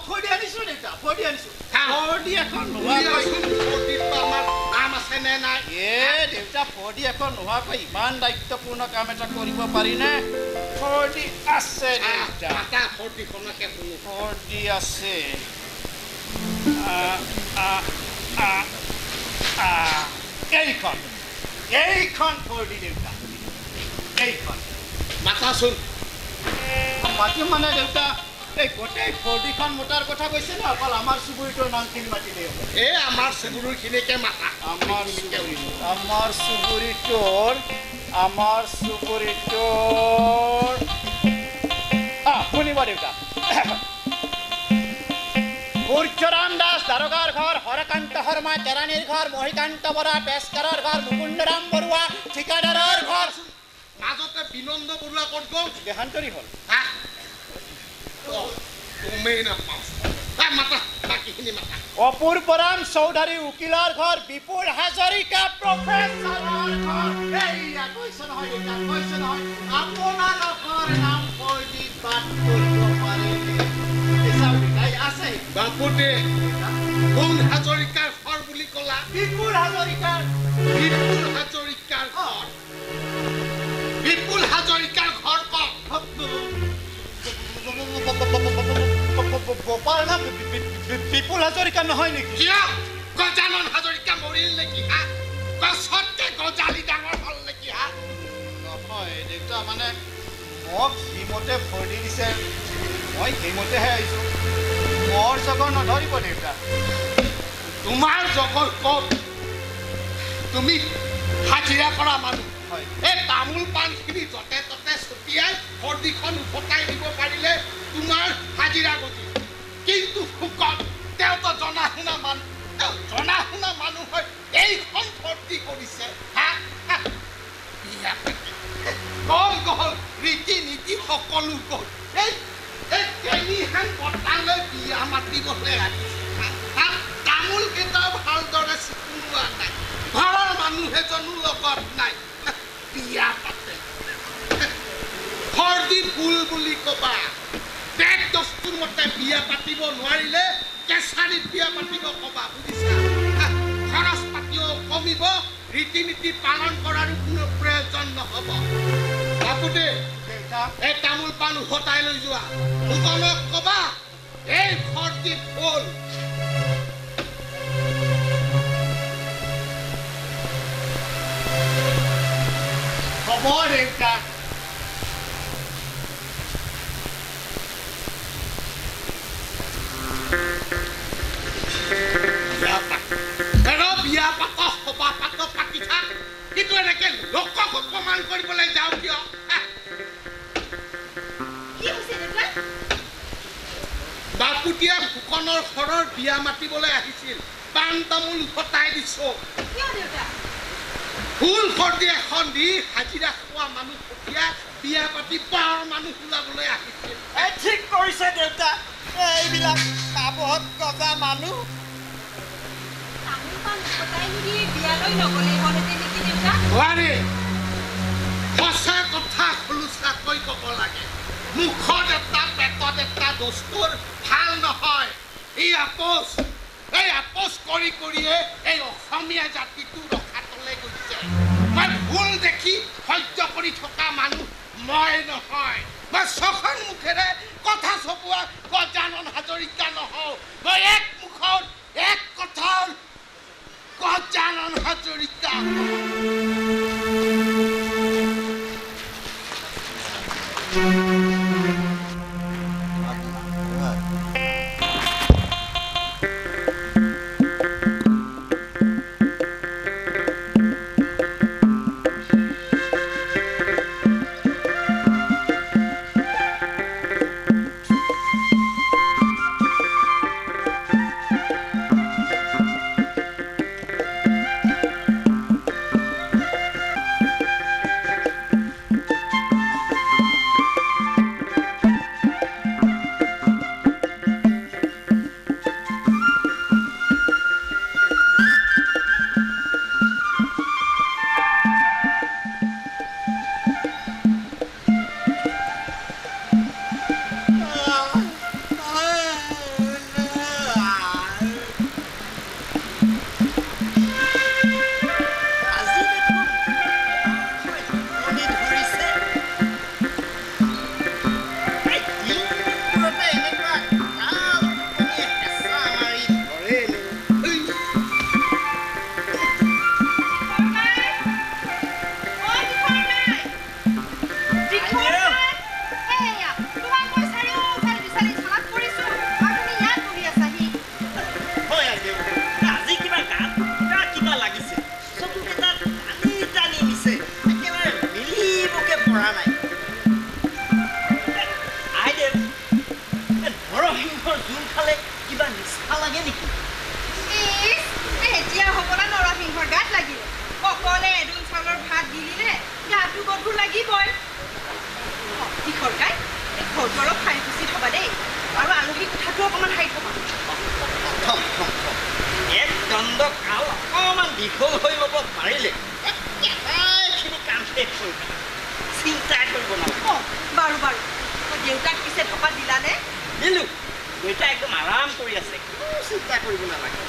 ফৰ্দি আনিছো দেউতা, ফৰ্দি আনিছো। ফৰ্দি এখন আমাৰ নাম আছে নে নাই? এ দেউতা, ফৰ্দি এখন নোহোৱাকৈ ইমান দায়িত্বপূৰ্ণ কাম এটা কৰিব পাৰিনে? ফৰ্দি আছে দেউতা। ফৰ্দিখনকে শুনো। ফৰ্দি আছে। এইখন, এইখন ফৰ্দি দেউতা, এইখন। মাতাচোন। মাতিম মানে দেউতা, এই গোটেই ফৰ্দিখন মতাৰ কথা কৈছে ন? অকল আমাৰ চুবুৰীটোৰ নামখিনি মাতিলেই হ'ব। এই আমাৰ চুবুৰীখিনিকে মাতা। আমাৰ আমাৰ চুবুৰীটোৰ, আমাৰ চুবুৰীটোৰ, শুনিব দেউতা। সূৰ্যৰাম দাস দাৰোগাৰ ঘৰ, হৰকান্ত শৰ্মা কেৰাণীৰ ঘৰ, মহিকান্ত বৰা পেচকাৰৰ ঘৰ, মুকুন্দৰাম বৰুৱা ঠিকাদাৰৰ ঘৰ। মাজতে বিনন্দ বৰুৱা ক'ত গ'ল? দেহান্তৰী হ'ল। অপূৰ্বৰাম চৌধুৰী উকিলৰ ঘৰ, বিপুল হাজৰিকা প্ৰফেচৰৰ ঘৰ। এইয়া কৈছে নহয় দেউতা, কৈছে নহয়, আপোনালোকৰ নাম ফৰ্দি বাদ কৰিব পাৰে। আছে বাপুতে, কোন হাজৰিকাৰ ঘৰ বুলি ক'লা? বিপুল হাজৰিকাৰ। বিপুল হাজৰিকাৰ ঘৰ? বিপুল হাজৰিকাৰ ঘৰ ক'ত? বপাৰ নাম বিপুল হাজৰিকা নহয় নেকি? কিয়, গজানন হাজৰিকা মৰিল নেকি? হা, গছতকে গজালি ডাঙৰ হ'ল নেকি? হা, নহয় দেউতা, মানে মোক যিমতে ফৰ্দি দিছে মই সেইমতেহে আহিছোঁ। মোৰ জগৰ নধৰিব দেউতা। তোমাৰ জগৰ ক'ত? তুমি হাজিৰা কৰা মানুহ। এই তামোল পাণখিনি য'তে ত'তে ছটিয়াই ফৰ্দিখন উভতাই দিব পাৰিলে তোমাৰ হাজিৰা গজি। কিন্তু ফুকন তেওঁতো জনা শুনা মানুহ, তেওঁ জনা শুনা মানুহ হৈ এইখন ফৰ্দি কৰিছে। হা, বিয়া গ'ল গ'ল, ৰীতি নীতি সকলো গ'ল। এই কেনিহেন বটালৈ বিয়া মাতিবলৈ আহিছে। তামোল কেইটাও ভালদৰে চিকুনোৱা নাই, ঘৰৰ মানুহ এজনো লগত নাই, বিয়া পাতে। ফৰ্দি ভুল বুলি কবা। পেট দস্তুৰ মতে বিয়া পাতিব নোৱাৰিলে কেঁচাৰীত বিয়া পাতিব কবা, বুজিছা? খৰচ পাতিও কমিব, ৰীতি নীতি পালন কৰাৰো কোনো প্ৰয়োজন নহ'ব। বাপুতে, এই তামোল পাণ উভতাই লৈ যোৱা। ফুকনক কবা এই ফৰ্দি ভুল। হ'ব দেউতা। বিয়া পাত, সভা পাত, পাতি থাক, কিন্তু এনেকে লোকক অপমান কৰিবলৈ যাওঁ কিয়? বাপুতীয়া ফুকনৰ ঘৰৰ বিয়া মাতিবলৈ আহিছিল, পাণ তামোল উভতাই দিছো। ফুল ফৰ্দি এখন দি হাজিৰা খোৱা মানুহ পঠিয়া বিয়া পাতি পাৰ মানুহ ওলাবলৈ আহিছিল। ঠিক কৰিছে দেউতা, এইবিলাক কাবত গজা মানুহ। সঁচা কথা খোলোচাকৈ ক'ব লাগে। মুখত এটা পেটত এটা দস্তুৰ ভাল নহয়। এই আপোচ, এই আপোচ কৰি কৰিয়ে এই অসমীয়া জাতিটো ৰখাতলে গৈছে। মই ভুল দেখি সহ্য কৰি থকা মানুহ মই নহয়। মই ছখন মুখেৰে কথা চপোৱা গজানন হাজৰিকা নহওঁ। মই এক মুখৰ এক কথাৰ গজানন হাজৰিকা। ঘৰটো অলপ সাৰি পুচি থবা দেই, আৰু আলহী কোঠাটো অকণমান সাৰি থবা। থম থম থম, এক দণ্ড কাল অকণমান দীঘল হৈ ল'ব পাৰিলে একেবাৰেখিনি কাম শেষ কৰি পেলাম, চিন্তা কৰিব নালাগে। অঁ বাৰু বাৰু, দেউতাক পিছে ধপাত দিলানে? দিলোঁ, দেউতা একদম আৰাম কৰি আছে, কোনো চিন্তা কৰিব নালাগে।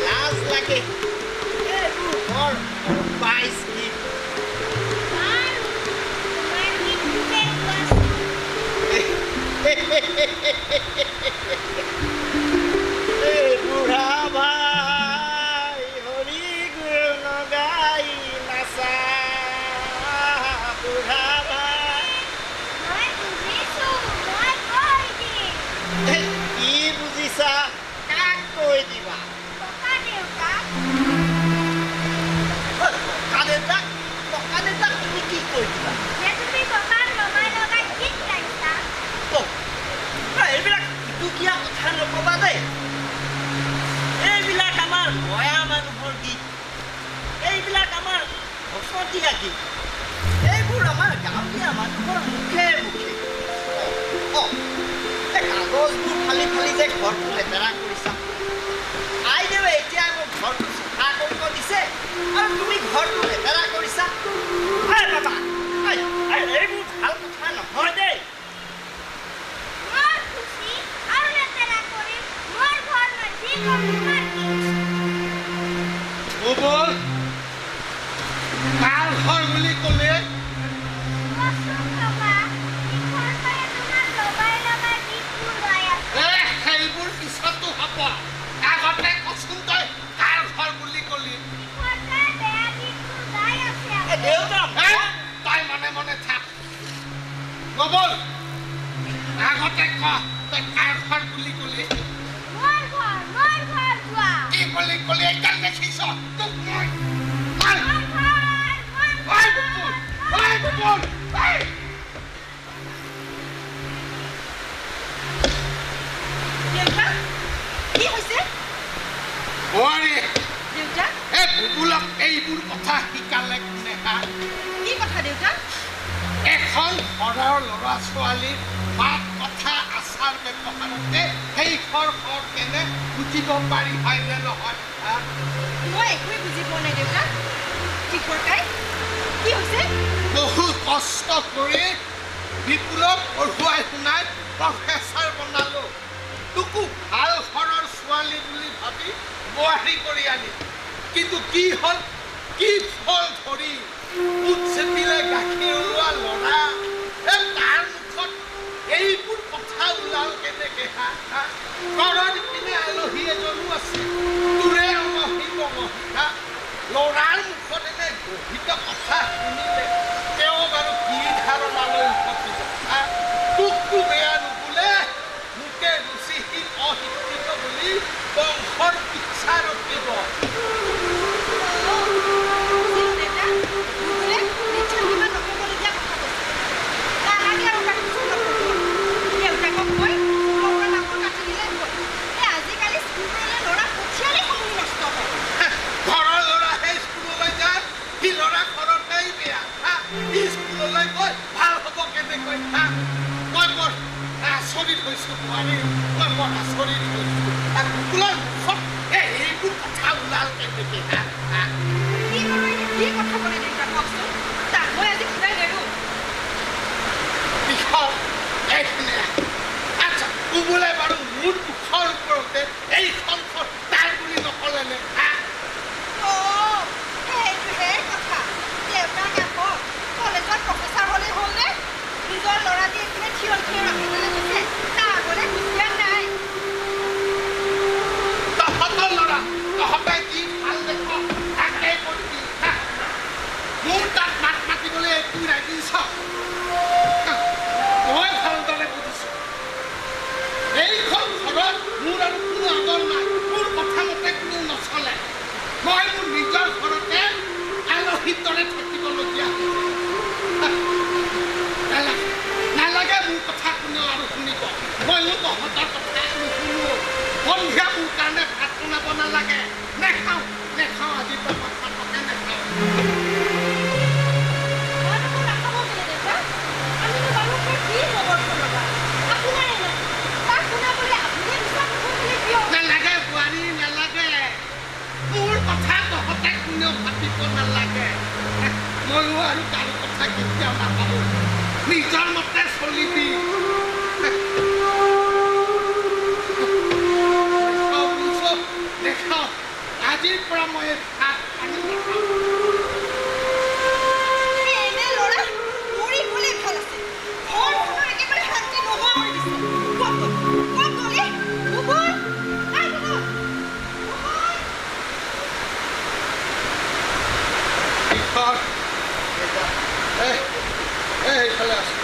লাজ লাগে এইবোৰ বৰ বাইছ গীত। বুঢ়া ভাই হৰি গুণ গাই নাচা, বুঢ়া ভাই কি বুজিছা কাক কৈ দিবা? ককা দেউতাক, ককা দেউতাক তুমি কি কৈ দিবা? এইবিলাক দুকীয়া কথা নকবা দেই, এইবিলাক আমাৰ গয়া মানুহৰ গীত, এইবিলাক আমাৰ ভচতীয়া গীত, এইবোৰ আমাৰ গাঁৱলীয়া মানুহৰ মুখে মুখে। অঁ, এই কাগজবোৰ ফালি ফালি যে ঘৰটো লেতেৰা কৰিছা, আইদেৱে এতিয়া মোক ঘৰটো চফা কৰিব দিছে আৰু তুমি ঘৰটো লেতেৰা কৰিছা। বাবা, এইবোৰ ভাল কথা নহয় দেই। কাৰ ঘৰ বুলি ক'লে? সেইবোৰ পিছতো হ'ব, আগতে কচোন তই কাৰ ঘৰ বুলি ক'লি? তই মনে মনে থাক। গোবল, আগতে ক তই কাৰ ঘৰ বুলি ক'লি? কি বুলি ক'লি? এইডাল দেখিছ তোক মই। দেউতা, কি হৈছে? দেউতা, এই বুবুলক এইবোৰ কথা শিকালে কোনে? হা, কি কথা দেউতা? এখন ঘৰৰ ল'ৰা ছোৱালীৰ মাত কথা আচাৰ ব্যৱহাৰতে সেই ঘৰ ঘৰ কেনে বুজিব পাৰি, হয়নে নহয়? মই একোৱে বুজি পোৱা নাই দেউতা। কিশোৰ কাই, কি হৈছে? বহু কষ্ট কৰি বিপুলক পঢ়ুৱাই শুনাই প্ৰফেচাৰ বনালো, তোকো ভাল ঘৰৰ ছোৱালী বুলি ভাবি বোৱাৰী কৰি আনিলো, কিন্তু কি হ'ল? কি ফল ধৰি মুখ চেপিলে গাখীৰ ওলোৱা ল'ৰা, তাৰ মুখত এইবোৰ কথা ওলাল কেনেকে? হা হা, ঘৰৰ ইপিনে আলহী এজনো আছে, তোৰে অঙহী বঙহী। হা, ল'ৰাৰ মুখত এনে গহিত কথা শুনিলে তেওঁ বাৰু কি ধাৰণালৈ উভতিব? হা, তোকতো বেয়া নুবোলে, মোকে ৰুচিহীন অশিক্ষিত বুলি বংশৰ ইচ্ছা ৰখিব। ঘৰৰ ল'ৰাহে স্কুললৈ যায়, সি ল'ৰা ঘৰতেই বেয়া, স্কুললৈ গৈ ভাল হ'ব কেনেকৈ? হা, মই বৰ আচৰিত হৈছো বোৱাৰী, মই বৰ আচৰিত হৈছো। কুকুৰৰ মুখত এইবোৰ কথা ওলাল কেনেকে? হা হা, কি কথা ক'লে দেউতা কওকচোন? তাক মই আজি ঘূৰাই নেৰো। আচ্ছা, বুবুলে বাৰু মোৰ মুখৰ ওপৰতে এইখন ঘৰ তাৰ বুলি নকলেনে? হা, সেইটোহে কথা। দেউতাক আকৌ কলেজত প্ৰফেচাৰ হ'লেই হ'লনে? নিজৰ ল'ৰাটি এইপিনে থিয় থিয় ৰাখিবলৈ গৈছে, তাৰ আগলৈ হুঁচিয়াৰ নাই। নালাগে। ময়ো আৰু কাৰো কথা কেতিয়াও নাভাবো, নিজৰ মতে চলিবি। দেখাওঁ, আজিৰ পৰা মই ভাত পানী নাখাওঁ। এইফালে আছে,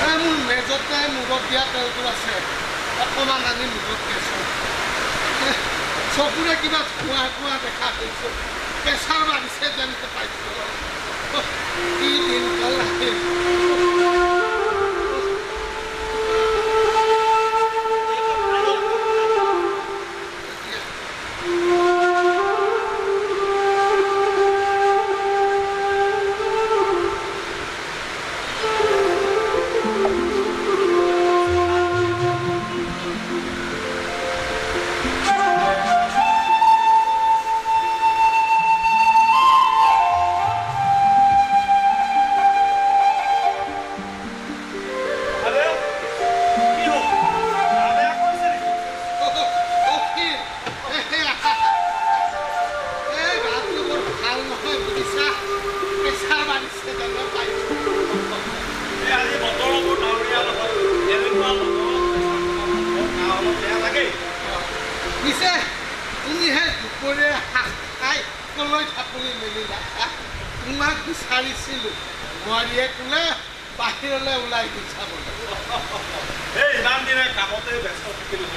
এই মোৰ মেজতে মূৰত দিয়া তেলটো আছে, অকণমান আনি মূৰত দিছোঁ। চকুৰে কিবা ধোঁৱা ধোঁৱা দেখা গৈছোঁ, প্ৰেছাৰ বাঢ়িছে যেন পাইছোঁ। কি দিনকাল আহিল। তোমাক বিচাৰিছিলো, বোৱাৰীয়ে কোলে বাহিৰলৈ ওলাই গৈছা বোলে। এই ইমান দিনে কামতে ব্যস্ত থাকিলো,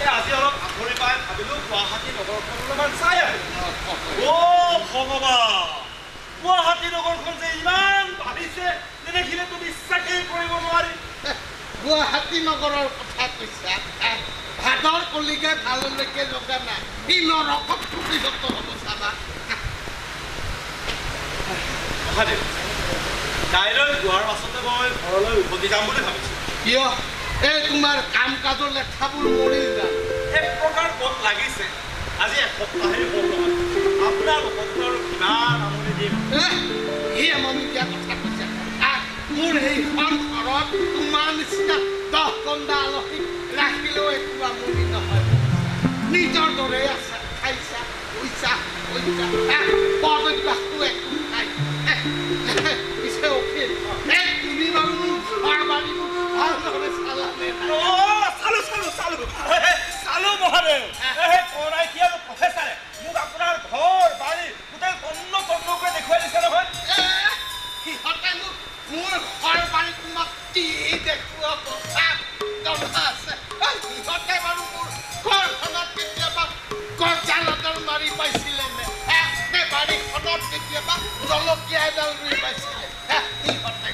এই আজি অলপ আঁতৰি পাই ভাবিলো গুৱাহাটী নগৰখন অলপমান চাই আহো। অ' ভগৱান, গুৱাহাটী নগৰখন যে ইমান বাঢ়িছে নেদেখিলেতো বিশ্বাসেই কৰিব নোৱাৰি। গুৱাহাটী নগৰৰ কথা কৈছা, ভাদৰ কলিকে ভাললৈকে লগা নাই, সি নৰকত পৰিণত হ'ব চাবা। মহাদেৱ, কাইলৈ যোৱাৰ পাছতে মই ঘৰলৈ উভতি যাম বুলি ভাবিছোঁ। কিয়? এই তোমাৰ কাম কাজৰ লেঠাবোৰ মৰি যাম। এক প্ৰকাৰ মত লাগিছে, আজি এসপ্তাহেই হ'ল নহয়। আপোনালোককনো আৰু কিমান আমনি দিম। এই আমনি দিয়া কথা কৈছা। মোৰ সেইখন ঘৰত তোমাৰ নিচিনা 10 গণ্ডা আলহীক ৰাখিলেও একো আমনি নহয়। নিজৰ দৰে আছা, খাইছা, পইচা পইচা পদ অভ্যাসটো একো নাই। পিছে অখিল, এই তুমি বাৰু মোৰ ঘৰ বাৰীবোৰ ভালদৰে চালানে? চালো চালো চালো চালো মহাদেৱ। কৰাই কি আৰু প্ৰফেচাৰে মোক আপোনাৰ ঘৰ বাৰী গোটেই তন্ন তন্নকৈ দেখুৱাই দিছে নহয়। সিহঁতে মোক মোৰ ঘৰ বাৰী তোমাক কি দেখুৱাব আছে? সিহঁতে বাৰু মোৰ ঘৰখনত কেতিয়াবা গজাল এডাল মাৰি পাইছিলে নে? বাৰীখনত কেতিয়াবা জলকীয়া এডাল ৰুই পাইছিলে? সিহঁতে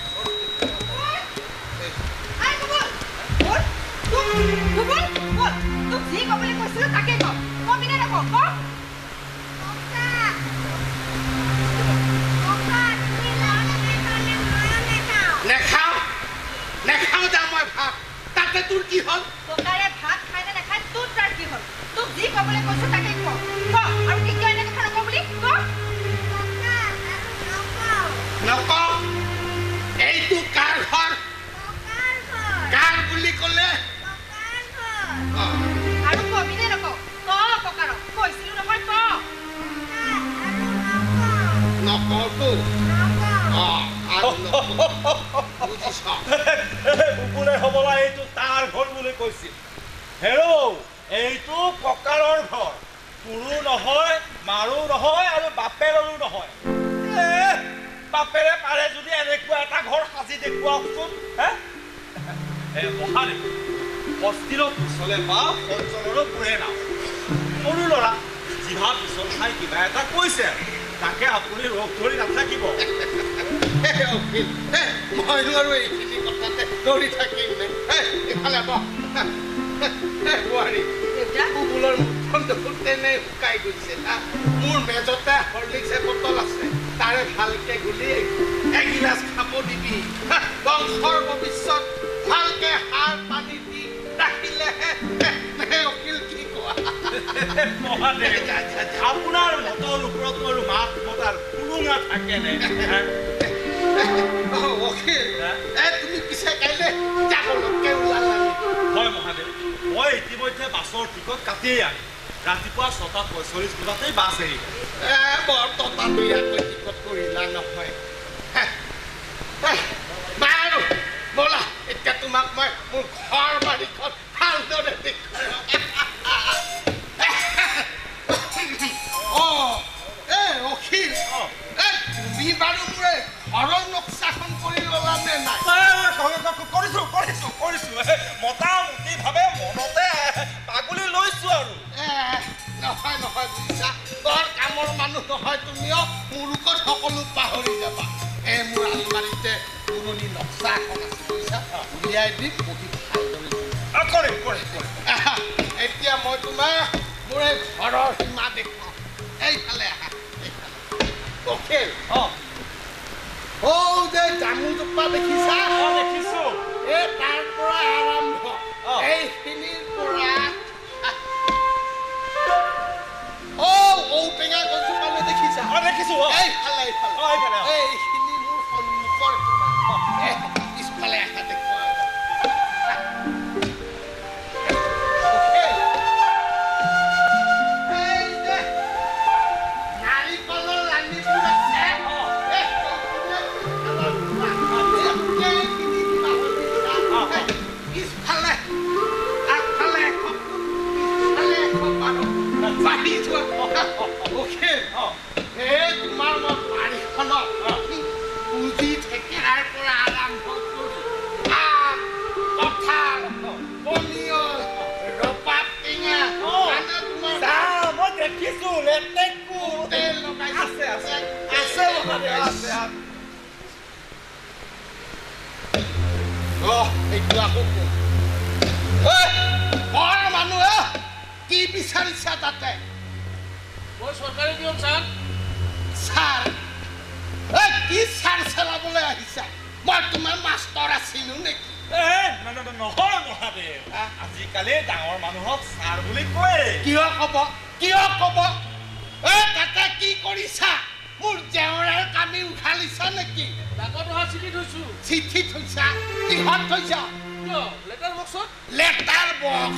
নেখাওঁ নেখাওঁ যা মই ভাত, তাতে তোৰ কি হ'ল? ককাৰে ভাত খাই নে নাখায় তোৰ তাৰ কি হ'ল? তোক যি ক'বলৈ কৈছো তাকে ক, ক আৰু কেতিয়াও এনে কথা নকওঁ বুলি ক। নকওঁ। এইটো কাৰ ঘৰ? কাৰ বুলি ক'লে? আৰু কবি নে নকওঁ? ক ককাৰক কৈছিলো নহয়, ক। নকওঁতো। বুবুলে হ'বলা এইটো তাৰ ঘৰ বুলি কৈছিল। হেৰৌ, এইটো ককাৰৰ ঘৰ, তোৰো নহয়, মাৰো নহয় আৰু বাপেৰৰো নহয়। বাপেৰে পাৰে যদি এনেকুৱা এটা ঘৰ সাজি দেখুৱাওকচোন। হে মহাদেৱ, হস্তিৰো পিছলে বা সজ্জনৰো বুঢ়ে নাও। সৰু ল'ৰা জিভা পিছল খাই কিবা এটা কৈছে, তাকে আপুনি ৰোগ ধৰি নাথাকিব। মইনো আৰু এইখিনি কথাতে ধৰি থাকিম নে? এইফালে বহ বোৱাৰী, বুবুলৰ মুখখন দেখোন তেনে শুকাই গৈছে। মোৰ মেজতে হৰলিক্স এবটল আছে, তাৰে ভালকে গুলি এগিলাচ খাব দিবি। বংশৰ ভৱিষ্যত ভালকে সাৰ পানী দি ৰাখিলেহে। অখিল, কি কোৱা? মহাদেৱ, আপোনাৰ মতৰ ওপৰত আৰু মাত মতাৰ সুৰুঙা থাকেনে? অখিল, তুমি পিছে কাইলৈ যাবলৈকে ওলালা? হয় মহাদেৱ, মই ইতিমধ্যে বাছৰ টিকট কাটিয়েই আনিম। ৰাতিপুৱা 6:45 বজাতেই বাছ এৰিব। বৰ ততাতৈয়াকৈ টিকট কৰিলা নহয়। বাৰু ব'লা, এতিয়া তোমাক মই মোৰ ঘৰ বাৰীখন ভালদৰে দেখুৱাম। অঁ, এই অখিল, এই তুমি বাৰু মোৰ এই ঘৰৰ নক্সাখন কৰি ল'লা নে নাই? কৰিছো কৰিছো কৰিছো, মোটামুটিভাৱে মনতে পাগুলি লৈছো আৰু। নহয় নহয়, বুজিছা, বৰ কামৰ মানুহ নহয় তুমিও, মুৰুকত সকলো পাহৰি যাবা। এই মোৰ আলমাৰিতে পুৰণি নক্সা এখন আছে বুজিছা, উলিয়াই দিম, বহি ভালদৰে কৰিম কৰিম কৰিম। এতিয়া মই তোমাৰ মোৰ এই ঘৰৰ সীমা দেখুৱাম। এইফালে আহা, এইফালে। অখিল, অঁ, ঔ যে জামুজোপা দেখিছা? দেখিছো। এই তাৰ পৰা আৰম্ভ, এইখিনিৰ পৰা ঔ ঔটেঙা গছজোপালৈ দেখিছা? দেখিছো। এইফালে এইফালে, এইখিনি মোৰ সন্মুখৰ সীমা। পিছফালে আহা দেখুৱা। নাৰিকলৰ লানিবোৰ আছে, পিছফালে আগফালে এশ, পিছফালে 100 আৰু বাঢ়ি যোৱা। অখিল, এই তোমাৰ মই বাৰীখনত পুঁজি থেকেৰাৰ পৰা আৰম্ভ কৰি আম, কঁঠাল, পনিয়ল, ৰবাব টেঙা, মানে তোমাৰ মই দেখিছো লেটেকু তেল লগাইছো। আছে আছে আছে আছে। অ, এইটো আকৌ কোন? বৰ মানুহ, কি বিচাৰিছা তাতে? মই চৰকাৰী peon sir. Sir? এই কি ছাৰ চলাবলৈ আহিছা? মই তোমাৰ মাষ্টৰ আছিলো নেকি? নহয় মহাদেৱ, আজিকালি ডাঙৰ মানুহক ছাৰ বুলি কয়। কিয় কব, কিয় কব? এ তাতে কি কৰিছা? মোৰ জেওৰাৰ কামি উঘালিছা নেকি? ডাকত অহা চিঠি থৈছো। চিঠি থৈছা? কিহত থৈছা? কিয়, লেটাৰ বক্সত। Letter box?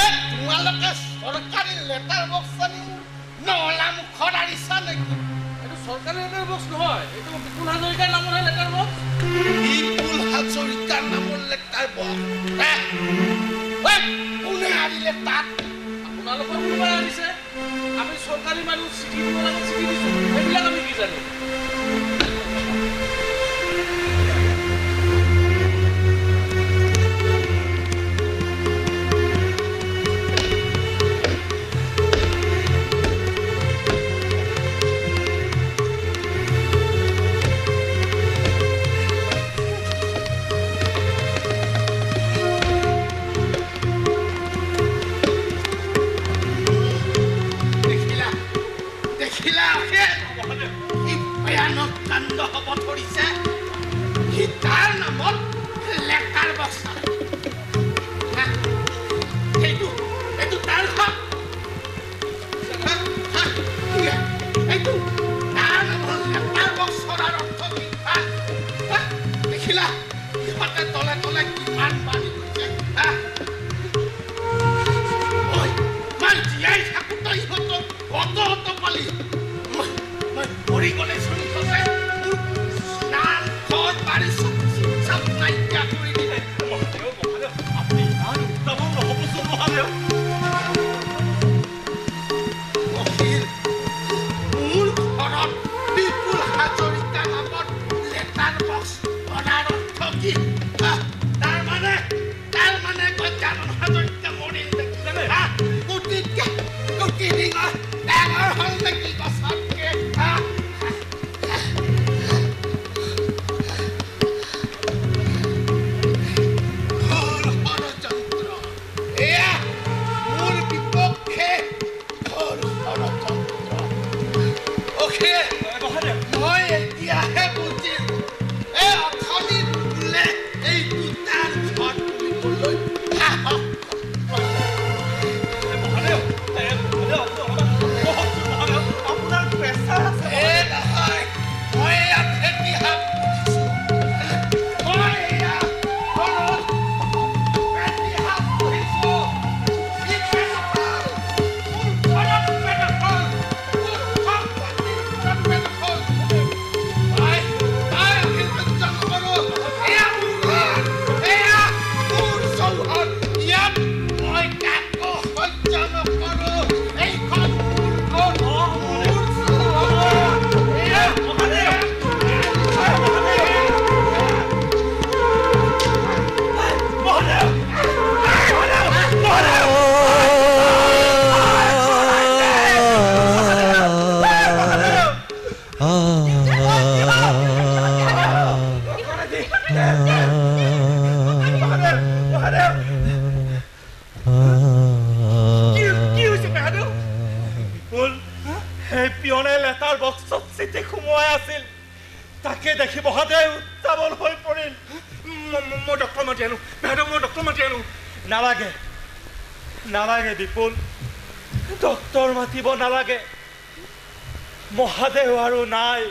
এ তোমালোকে চৰকাৰী লেটাৰ বক্স আনি মোৰ নলা মুখত আনিছা নেকি? এইটো চৰকাৰী লেটাৰ বক্স নহয়, এইটো বিপুল হাজৰিকাৰ নামৰহে লেটাৰ বক্স। বিপুল হাজৰিকাৰ নামৰ লেটাৰ বক্স? কোনে আনিলে তাত? আপোনালোকৰ কোনোবাই আনিছে। আমি চৰকাৰী মানুহ, চিঠি দিব লাগে, চিঠি দিছো, সেইবিলাক আমি কি জানো? দেখিলা কি ভয়ানক কাণ্ড হ'ব ধৰিছে? সি তাৰ নামত লেটাৰ বক্স, এইটো এইটো তাৰ ঘৰ, এইটো তাৰ নামত লেটাৰ বক্স কৰাৰ অৰ্থ কি? দেখিলা সিহঁতে তলে তলে কিমান বাঢ়ি গৈছে। মই জীয়াই থাকোঁতে ইহঁতৰ অত অত পালি, মই মৰি গ'লেচোন ইহঁতে মোৰ স্নান ঘৰ বাৰী চব চব নাইকিয়া কৰি দিলে। আপুনি ইমান উত্তাপন নহ'বচোন মহাদেৱ। অখিল, মোৰ ঘৰত বিপুল হাজৰিকা নামত লেটাৰ বক্স অনাৰ অৰ্থ কি? তাৰমানে তাৰমানে গজানন হাজৰিকা মৰিল নেকি? গুটিতকে গুটি ডাঙৰ হ'ল নেকি গছতকে? ষড়যন্ত্ৰ, এয়া মোৰ বিপক্ষে ঘোৰ ষড়যন্ত্ৰ। অখিল, মই এতিয়াহে বুজিলো, এই অথনি বোলে এইটো তাৰ ঘৰ বুলিবলৈ সাহস। লেটাৰ বক্সত চিঠি সোমোৱাই আছিল, তাকে দেখি মহাদেৱ উত্তাৱল হৈ পৰিল। মই ডক্টৰ মাতি আনো বেহাদেউ, মই ডক্টৰ মাতি আনো। নালাগে নালাগে বিপুল, ডক্টৰ মাতিব নালাগে, মহাদেৱ আৰু নাই।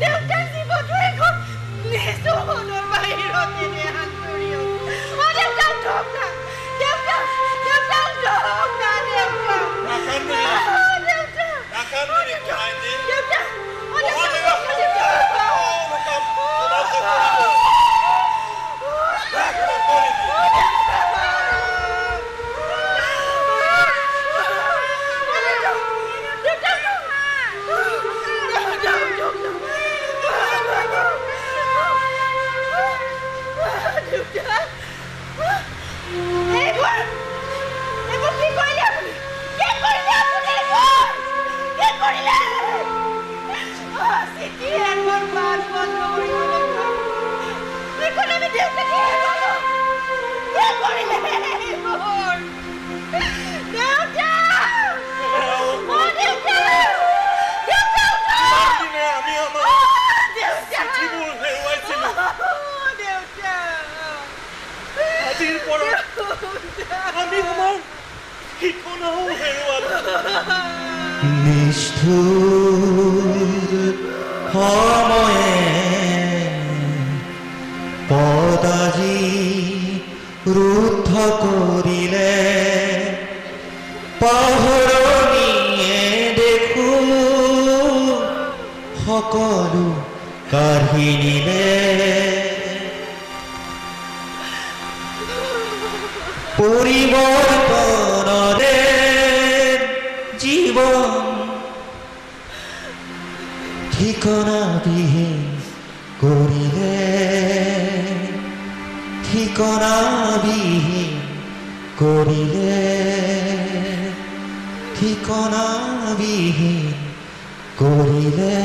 দেউতাৰ জীৱটো এখন নিচুখনৰ বাহিৰত এনে আঁতৰি। অ দেউতা উঠক না, দেউতা, দেউতা উঠক না, দেউতা, দেউতা, দেউতা, অ দেউতা, নিষ্ঠুৰ সময়ে পদাজি ৰুদ্ধ কৰিলে, পাহৰণিয়ে দেখো সকলো কাঢ়ি নিলে। পৰিৱৰ্তনৰে জীৱন ঠিকনাবিহীন কৰিলে, ঠিকনাবিহীন কৰিলে, ঠিকনাবিহীন কৰিলে।